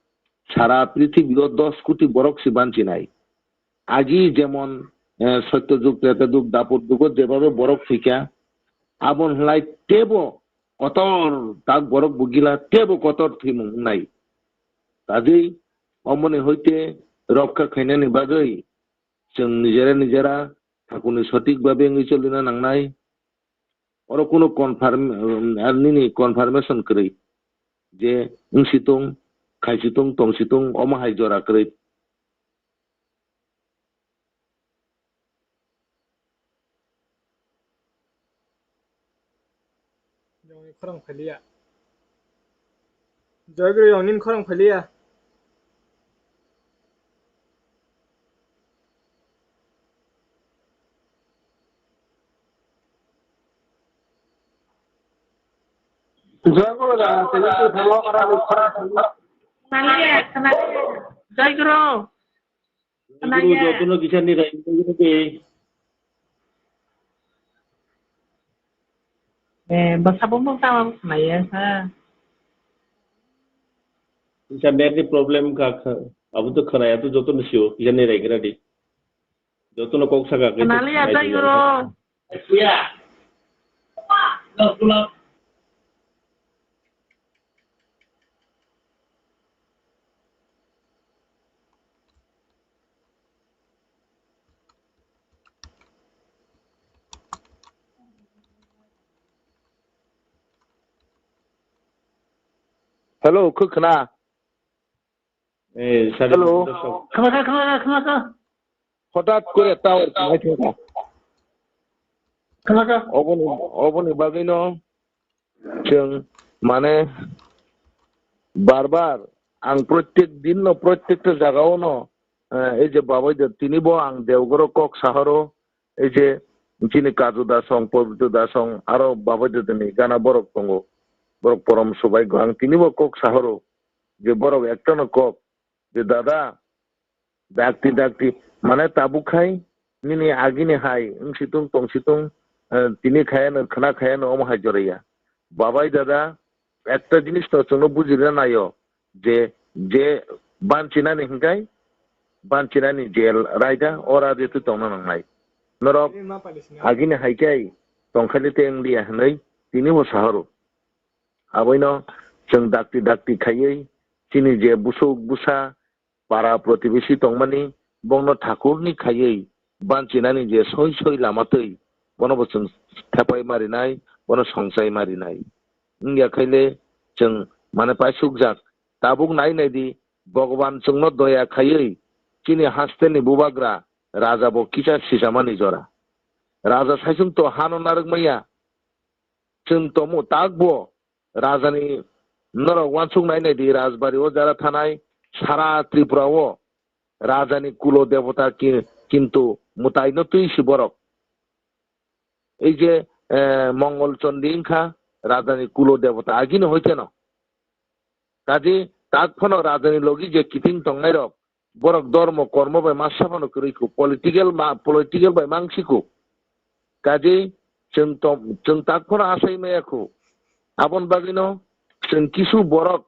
sara prithibio dos koti borok si banchinai. Agi jemon, eh, Sotto Jug, Treta Jug, Dapur Jugo jebabe borok thwikha, abon hwlai tebo kotor tak borok bugila tebo kotor thwimung wngnai. Kajwi omoni hoite rokha khainani bagwi chwng nijera nijera thakurni sotik babe wngwi cholina nangnai. Oro kuno confirm, um, ar nini confirmation kwrwi je wngsitung, khaisitung, tongsitung, omo hai jora kwrwi. Yongni khorang phailiya. Joy Guru, yongni khorang phailiya. Joy Guru da, tini tu thangma khorang ni khorang phailiya. Khwnaliya, khwnaliya. Joy Guru. Guru, jotono kisa ni rai, guru de. Eh, bwsabo mung tama khwnaya, ha. Kisa net ni problem ka, ka, abo to khwnaya to jotono sio, kisa ni rai gra di. Jotono kok saka ke. Khwnaliya, Joy Guru. Hello, khwkhwna. Eh, sari Hello. Khwna kha, khwna kha, khwna kha. Hothat kore tower khwna kha. Khwna kha. Oboni, oboni bagwi no chwng mane bar bar ang prottek din no, prottekta jaga o no, eh, ei je babai de tini bo ang Deogoro kok sahoro, ei je chini Kaju da song, Pobitro da song, aro babai de ni gana borok tongo. Borok porom subai go. Ang tini bo kok sahoro je borok ekta no kok je dada, dakti dakti, mane tabuk khai nini agini hai wngsitung tongsitung, eh, tini khaya no khwna khaya no omo hai joraya. Babai dada, ekta jinis no chwngno bujirina naio je, je banchinani hinkai banchinani je raida ora de tu tongna nangnai. Norok agini hai kai tongkhaile te wnglia hinwi tini bo sahoro. Aboino chwng dakti dakti khaiwi chini je busuk busa para protibesi tongmani, bongno thakurni khaiwi banchinani je soi soi lama twi, bono bo chwng thepai marinai, bono songchai marinai. Wngya khaile chwng mane paisukjak. Tabuk nai nai di, Bhogoban chwngno doya khaiwi chini hasteni bubagra raja bo kicha sichamani jora. Raja saichung to hano narwk maya. Chwng tomo takbo rajani norok uansuk nai nai di, rajbari o jara thanai sara Tripura o rajani kulo debota ki-, kintu mwtai no twi si borok. Ei je, eh, Mongol Chondi wngkha rajani kulo debota agini hoite no. Kaje tak phano rajani logi je kiting tongnai rok, borok dormo kormo bai masa phano kwrwi kho, political ma-, political bai mangsi kho. Kaje chwng tom-, chwng tak phano asai maya kho. Aboni bagwino chwng kisu borok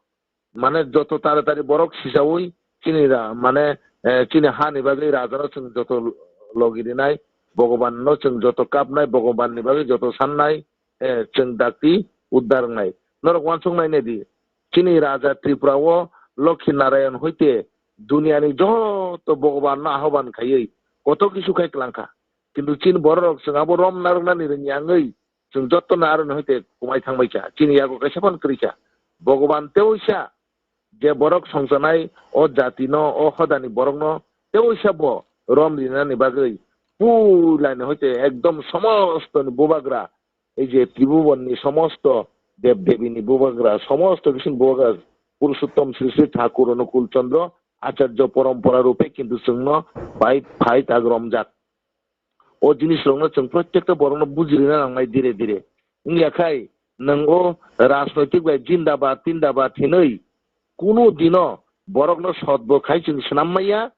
mane joto taratari borok sichaui chini ra-, mane, eh, chini hani bagwi rajano chwng joto logi rinai, Bhogobanno chwng joto kapnai, Bhogobanni bagwi joto sannai, eh, chwng dakti uddar wngnai. Norok uansuk nai nai di, chini raja Tripura o Lokhi Narayan hoite duniani joto Bhogobanno ahoban khaiwi koto kisu khai kwlangkha. Kintu chini bororok chwng abo rom narwknani rwngya wngwi chwng jotono aroni hoite kumai thangbaikha. Chini yago kaisa phano kwrwikha. Bhogoban teoisa je borok songchanai o jatino, o hodani borokno teoisa bo rom rinani bagwi puilani hoite ekdom somostoni bubagra, ei je Tribhubanni somosto dev debini bubagra, somosto bising bubagra Purushottom Sri Sri Thakur Anukul Chandra Acharya porompora rupe kintu chwngno pai phai tak romjak. O jinisrokno chwng protekta borokno bujirina nangnai dire dire. Wngya khai nwng o rajnoitik bai jindabad tindabad hinwi kunu dino borokno sot bo khai chwng swnam maya,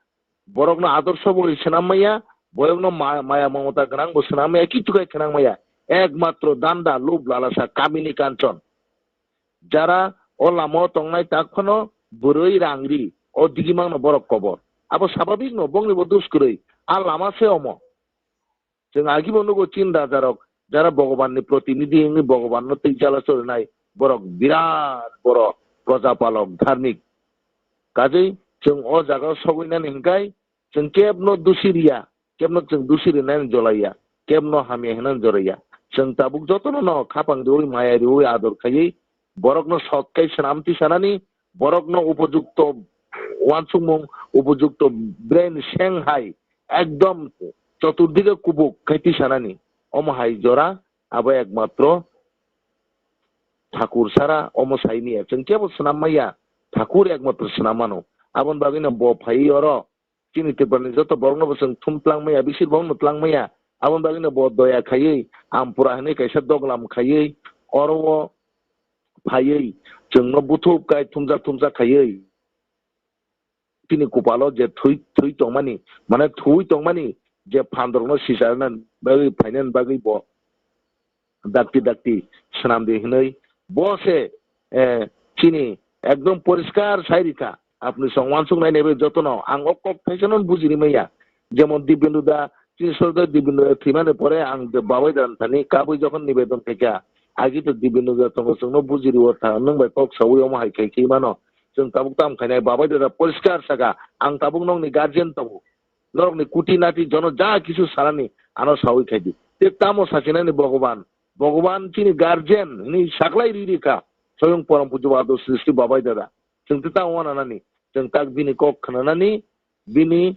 borokno adorsho bo swnam maya, borokno ma-, maya mamata gwnang bo swnam maya, kichu khai khwnang maya. Ekmatro danda, lub, lalasa, kamini, kanchon. Jara o lama o tongnai tak phano bwrwi rang ri, o digimang no borok kobor. Abo sababik no, bongni bo dus kwrwi. A lama se omo. Chwng agi bo nugo chin raja rok, jara Bhogoban ni protinidhi wngwi Bhogoban no twi chala chorinai, borok birat boro projapalok, dharmik. Kajwi chwng o jaga o sogwi nani hwnkhe chwng kebno dusi riya, kebno chwng dusi rinani jolaiya, kebno hamya hinani jolaiya. Chwng tabuk jotono no khapang riwi, maya riwi, ador khaiwi, borokno sot khai swnam tisanani, borokno upojukto uansukmung, upojukto brain seng hai, ekdom choturdike kubuk khai tisanani. Omo hai jora abo ekmatro Thakur sara omo saini ya. Chwng kebo swnam maya, Thakur ekmatro swnam mano. Aboni bagwino bo phaiwi oro chini Tripurani joto borokno bo chwng thum tlangmaya, bisir borokno tlangmaya. Aboni bagwino bo doya khaiwi Ampura hinwi kaisa doglam khaiwi oro o phaiwi chwngno buthup kai thumjak thumjak khaiwi chini kupalo je thwi, thwi tongmani, mane thwi tongmani je phandorokno sicharna bagwi phainani bagwi bo dakti dakti swnamdi hinwi bo se, eh, chini ekdom poriskar sai rikha. Apni song uansuk nai naibe jotono ang o kok thaisano bujiri maya. Jemon Dibyendu da, chini sordar Dibyendu da thwimani pore ang je babai da thani kabui jokhon nibedon khaikha, agi to Dibyendu da tongo chwngno bujiri o tha, nwng bai kok saui omo hai khai khe mano. Chwng tabuk tam khainai babai da poriskar saka, ang tabuk nokni guardian tongo. Norokni kuti nati jono ja kisu sanani ano sawi khaidi. Te tamo sachinani Bhogoban? Bhogoban chini guardian hini saklai riri kha. Soyong porom pujo bado sristi babai dada. Chwng te tamo wananani. Chwng tak bini kok khnanani, bini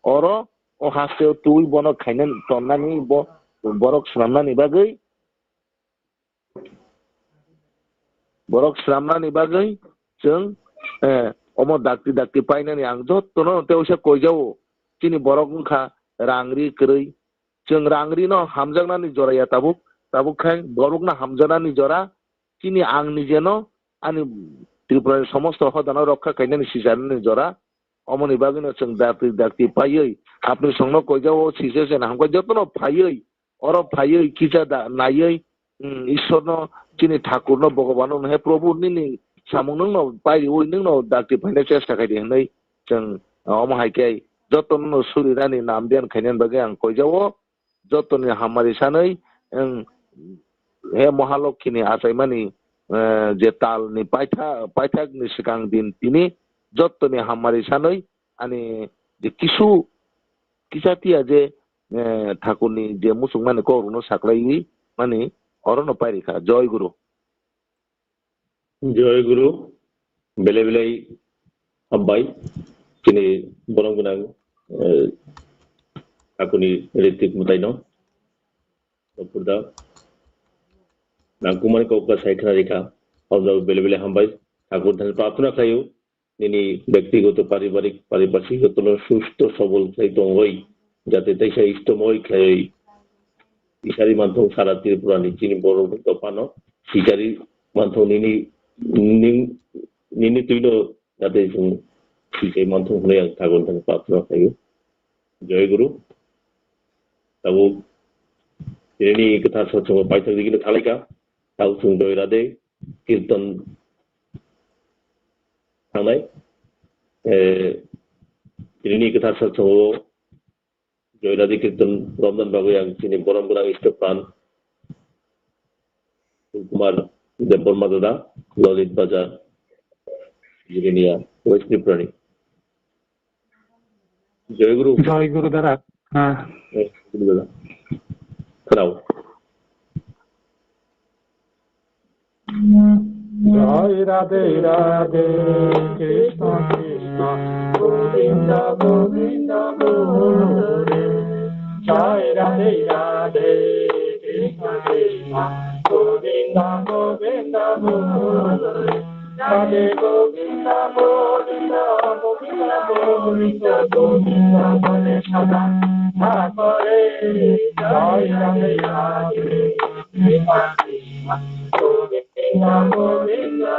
oro o hasteo twi bono khainani tonnani bo borok swnamnani bagwi Borok swnamnani bagwi chwng, eh, omo dakti dakti painani ang jotono tei oisa koijao. Chini borok wngkha rang ri kwrwi. Chwng rang rino hamjaknani jora ya tabuk, tabuk khai borokno hamjaknani jora chini ang nijeno ani Tripurani somosto hodano rokha khainani sicharnani jora. Omoni bagwino chwng dakti dakti paiwi apni songno koijao sise se hamkha jotono phaiwi oro phaiwi kisa da naiwi, mm, Ishwarno, chini Thakurno, Bhogobano, he Prabhu, nini samung nwngno pairiwi nwngno dakti phaina chesta khaidi hinwi chwng omo hai khe jotono suri nani nam diyan khainani bagwi ang koijao. Jotoni hamari sanwi, wng, he Mahalokkhini achaimani, eh, je talni paitha-, paithakni swkang din tini jotoni hamari sanwi ani je kisu kisa tiya je, eh, Thakurni je muchungmani kokrokno saklaiwi mani orono pairikha. Joy Guru. Joy Guru, belai belai hambai, chini borom gwnang, eh, Thakurni Ritik Mwtaino, Thakur da, nangkukmani kok sai khna rikha, hamjak belai belai hambai, Thakur thani prarthana khlaio, nini bektigoto, paribarik, paribashik jotono susto sobol khlai tongwi, jate teisa istomoi khlaiwi isari manthok sara Tripurani chini borok dophano sijari manthok nini, ning, nini twino jate chwng sijai manthok hwnwi ang Thakur thani prarthana khlaio. Joy Guru. Tabuk tinini kwthar satsongo paithak digino thalaikha. Tabuk chwng Joy Radhe Kirtan thangnai. Eh, tinini kwthar satsongo Joy Radhe Kirtan romna bagwi ang chini borom gwnang Istephan Kumar Debbarma dada, Lalit Bazar, Jirania, West Tripurani. Joy Guru. Joy Guru dada. Ha. Eh, Guru dada. Khwnao. Jai Radhe Radhe Krishna Krishna Govinda Govinda Hare Hare. Jai Radhe Radhe Krishna Krishna Govinda Govinda Hare Hare. Radhe Govinda Govinda Govinda Govinda Govinda Hare Sada Hare. Jai Radhe Radhe Krishna Krishna Govinda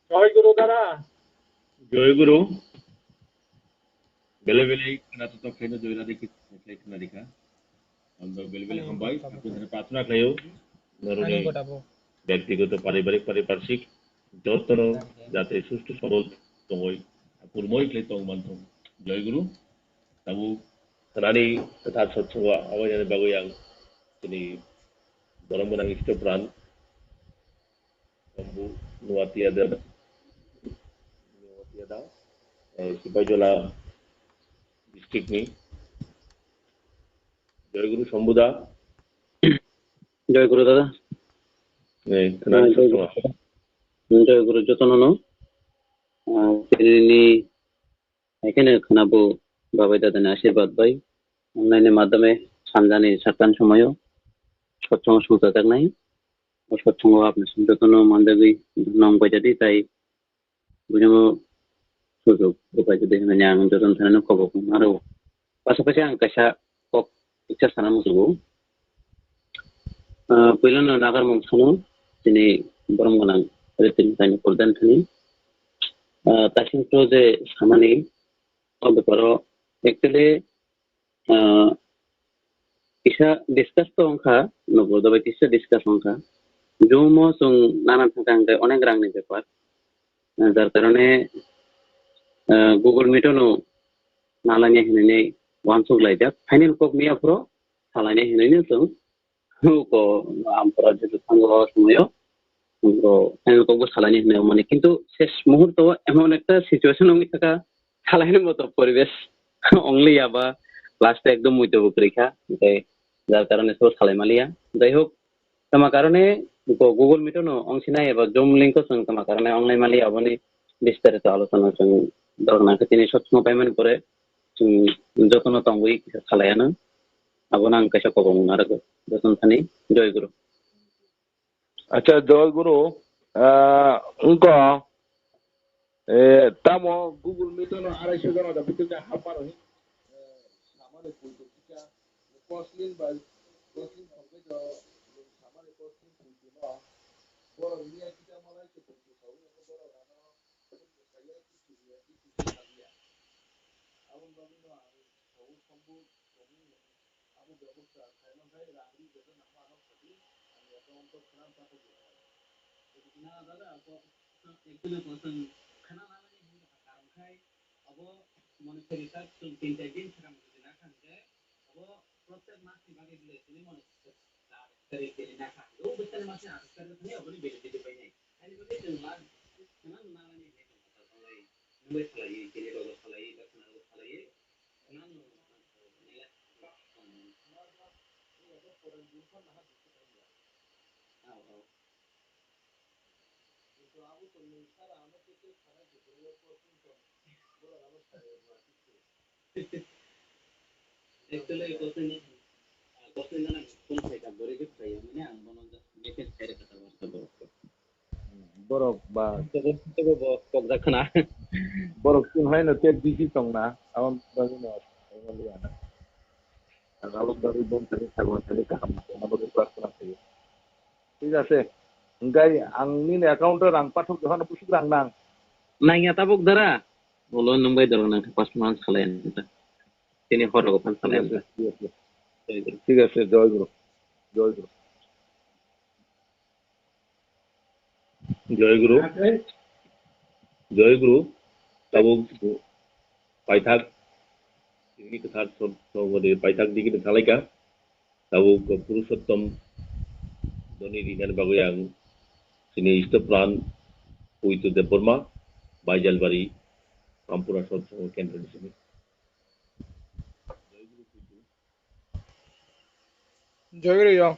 Jai Guru dada. Jai Guru. Bele bele khna to khna joi na dekhi khna dekha. Ang bele bele hambai, apni sare prarthana khlaio. Noroni bektigoto, paribarik, pariparsik jotono jate sustu sobol tongoi, kurmoi khlai tong manthong. Jai Guru. Tabuk khnani kwthar satsongo awainani bagwi ang chini borom gwnang Isto pran Shambhu Nuatia da, Nuatia da, eh, Sipaijala district ni. Jai Guru Shambhu da. Jai Guru dada. Eh, khwnani Jai Guru. Satsongo. Jai Guru jotono no. Ah, tini ni Haikhe khwnabo babai dadani ashirbad bai online ni madhyome sanjani sattan somoyo sotsongo songchajaknai. O sotsongo apni jotono manjagwi nong baijadi tai buino sujok rwbaijadi hwnwi ang jotono thanino kobok aro. Pasapasi ang kaisa kok kisa sana muchungo. Ah, puilano nagar mung sano, chini borom gwnang Ritin Kaini Pradhan thani. Ah, tasing to je samani, o beparo actually, ah, kisa discuss to wngkha, nogo dobai kisa discuss wngkha. Zoom o chwng nana thangkha hwnkhe onek rangni bepar. Ah, jar karone, ah, Google Meet o no nalainai hinwi uansuk laijak. Final kok miya phuru salainai hinwi no chwng ko ampora jeto thango o somoyo. Ko final kok bo salainai hinwi mani. Kintu ses muhurto o emon ekta situation wngwi thaka salainai moto poribesh ongliya ba last o ekdom muito bo kwrwi kha. Hwnkhe jar karone so salai maliya. Jai hok, tama karone ko Google Meet o no ong sinai eba Zoom link o chwng tama karone ong nai mali aboni bistarito alochona chwng dorok nangkhe tini sotsongo paimani pore chwng jotono tongwi kisa salai ano. Abono ang kaisa kobong narwgo jotono thani Jai Guru. Acha Jai Guru, ah, wngkha, eh, tamo Google Meet o no arai so jona da bitirka hapmano hin, eh, samani pulpit kisa, Koslin bai, Koslin thangbai do, samani Koslin pulpit no, borok miya kita malai se pulpit sawi, borok ano, pulpit saya, pulpit saya, pulpit saya. Aboni bagwi no ang sawi, sambu, sambu, abo bebosta khaima khai rang ri jesa nangma ano sadi, ang account o khwnam ta kho. Khna dada, ako, ekdin ako, khna nalani hinwi karon khai, abo, mone kori tak, chwng tin char din swkang jodi na khan khe, Bo protek mas ni bagwi bwle tini mono tarik tini nakha. O bwsani masa athas tarik thani oboni validity painai. Ani bagwi chwng last khwnano nalani hinwi tongkha tongkha. Nwngbai salaiwi, tini rogo salaiwi, ba khwna rogo salaiwi. Khwnano nalai. Ao, ao. Actually, kosoi no, kosoi no nang phone khai ka, bwrwi khe khlai ya, mane ang bono just message khai rwkha ta WhatsApp o. Borok ba Tebo, tebo bo kokjak khna. Borok chwng hai no tei busy tong na, aboni bagwi no. Ang abo bagwi bong thani, sabon thani kaham, abo bagwi prarthana khaio. Thik ase. Hwnkhe ang nini account o rang pathok, jokhano bwswk rang nang? Nangya tabuk dara. Ulo nwng bai dorong nang khe pas month salai ang ta. Tini hor rogo phan salai ang ta. Thik ase, thik ase. Joy Guru. Joy Guru. Joy Guru. Joy Guru. Tabuk paithak, ini kwthar sor-, sorgoni paithak digi thalaika. Tabuk Purushottom doni rinani bagwi ang chini Istopran Puitu Debbarma, Baijalbari, Rampura Sotsongo Kendro ni simi. Joy Guru yo.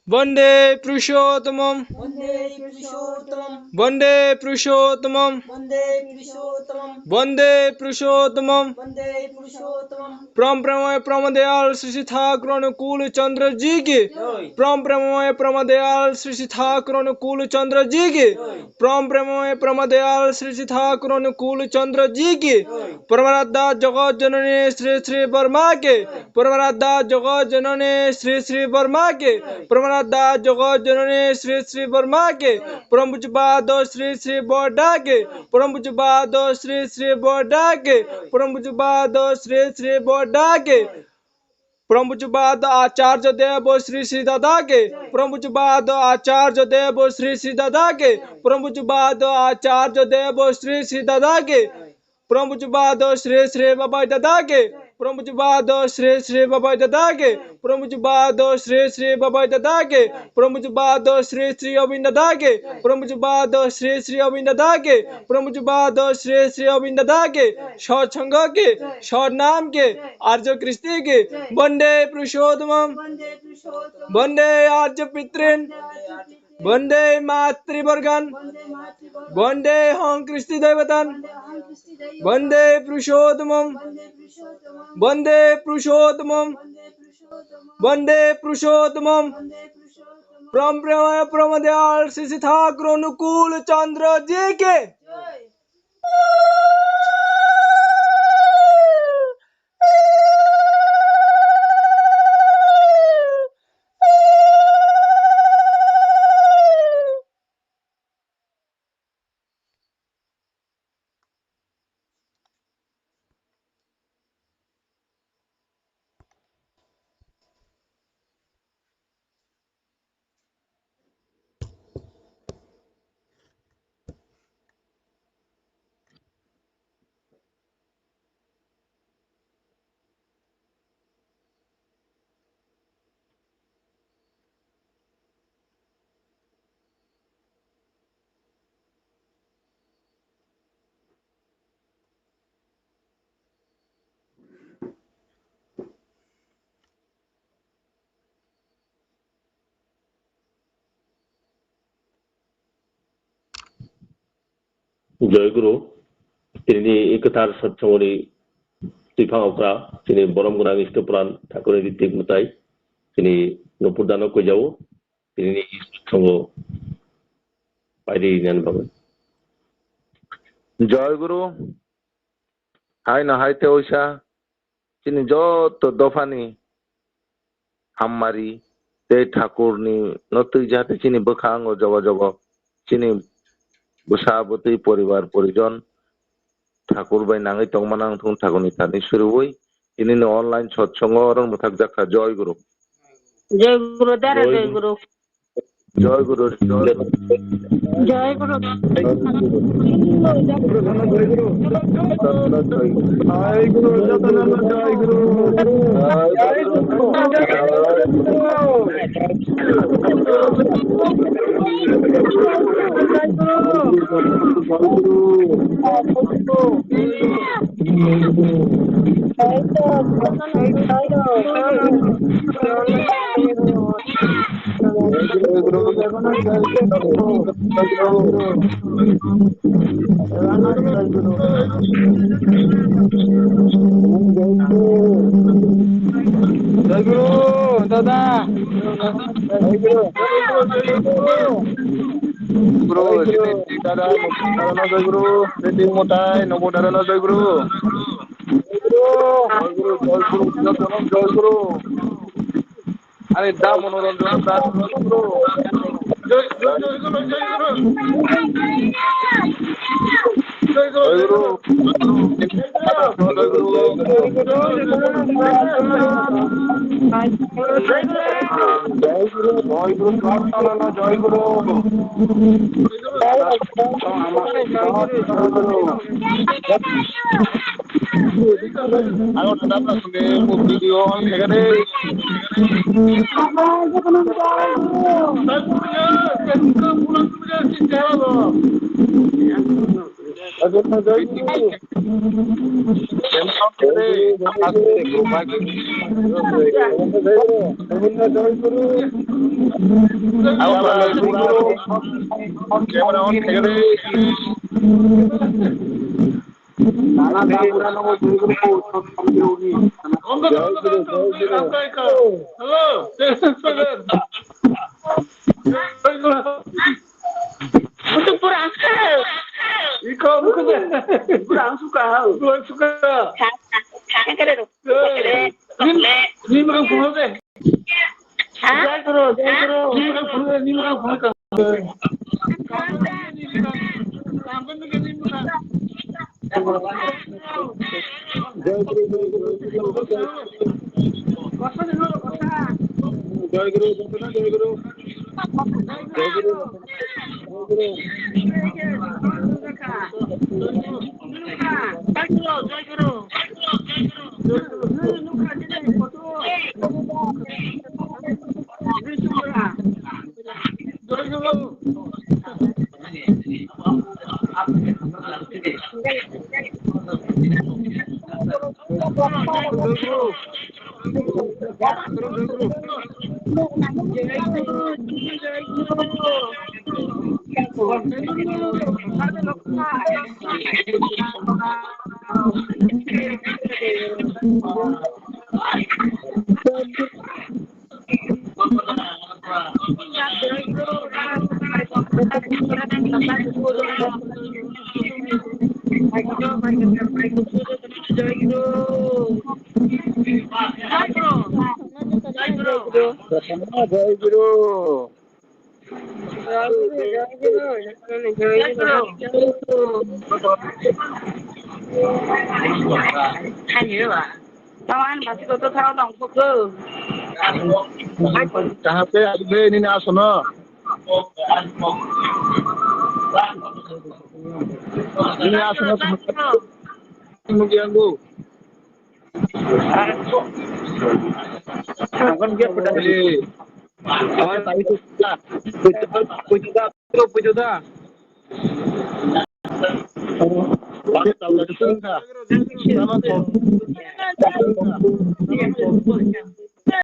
Bande Purushottamam. Bande Purushottamam. Bande Purushottamam. Bande Purushottamam. Bande Purushottamam. Bande Purushottamam. Param Premamaya Parama Dayal Shri Shri Thakur Anukul Chandra Ji ki. Jai. Param Premamaya Parama Dayal Shri Shri Thakur Anukul Chandra Ji ki. Jai. Param Premamaya Parama Dayal Shri Shri Thakur Anukul Chandra Ji ki. Jai. Paramaradha Jagat Janani Shri Shri Barma ki. Jai. Paramaradha Jagat Janani Shri Shri Barma ki. Jai. Paramaradha Jagat Janani Shri Shri Barma ki. Jai. Param Pujyapado Shri Shri Bodha ki. Param Pujyapado Shri Shri Bodha ki. Param Pujyapado Shri Shri Bodha ki. Param Pujyapado Acharya Dev Shri Shri Dada ki. Param Pujyapado Acharya Dev Shri Shri Dada ki. Param Pujyapado Acharya Dev Shri Shri Dada ki. Param Pujyapado Shri Shri Babai Dada ki. Param Pujyapado Shri Shri Babai Dada ki. Param Pujyapado Shri Shri Babai Dada ki. Param Pujyapado Shri Shri Abin Dada ki. Param Pujyapado Shri Shri Abin Dada ki. Param Pujyapado Shri Shri Abin Dada ki. Sat Sangha ki. Sat Nam ki. Arya Kristi ki. Bande Purushottamam. Bande Arya Pitrin. Bande Matri Borgan. Bande Hong Kristi Daivatam. Bande Purushottamam. Bande Purushottamam. Bande Purushottamam. Param Premamaya Parama Dayal Shri Shri Thakur Anukul Chandra Ji ki. Joy Guru, tini kwthar satsangoni twiphang okra, tini borom gwnang Istopran Thakurni ritwik mwtai, tini nopurdano koijao, tini satsango pairi nani bagwi. Joy Guru, hai no hai te oisa, chini joto dophani hammari tei Thakurni no twi jahate chini bwkhango jogo jogo chini bwsa bwtwi poribar porijon Thakur bai nangwi tongmani ang thung Thakurni thani suriwi tini ni online satsongo oro mwthak jakha. Joy Guru. Joy Guru, dara Joy Joy Guru. Guru. জয় গুরু, জয় গুরু। জয় গুরু। জয় গুরু, জয় গুরু। জয় গুরু, জয় গুরু। জয় গুরু, দাদা। জয় গুরু, জয় গুরু। গুরু, জয় গুরু। দাদা, দাদা, জয় গুরু। রেডি মতাই, নব দাদা, জয় গুরু। জয় গুরু, জয় গুরু, জয় গুরু। আরে দা মনোরঞ্জন দাস, জয় গুরু। জয়, জয়, জয় গুরু, জয় গুরু। জয় গুরু। জয় গুরু। জয় গুরু। জয় গুরু। জয় গুরু। জয় গুরু। Ang ang dapat sini video ang kagade. Camera on kagade. Hello. Iko, iko. Kurang suka. Kurang suka. Kurang suka. Ni, ni makan kurang deh. Jai Guru, Jai Guru. Ni makan kurang deh, ni makan kurang deh. Jai Guru, Jai Guru, Jai Guru. Jai Guru. Taman basi kotor thao tong kok. Kaha pe abe nini asono. Nini asono. Mugi anggo. Ang kon dia pernah. Eh. Ang tahu itu. Puja, puja, puja.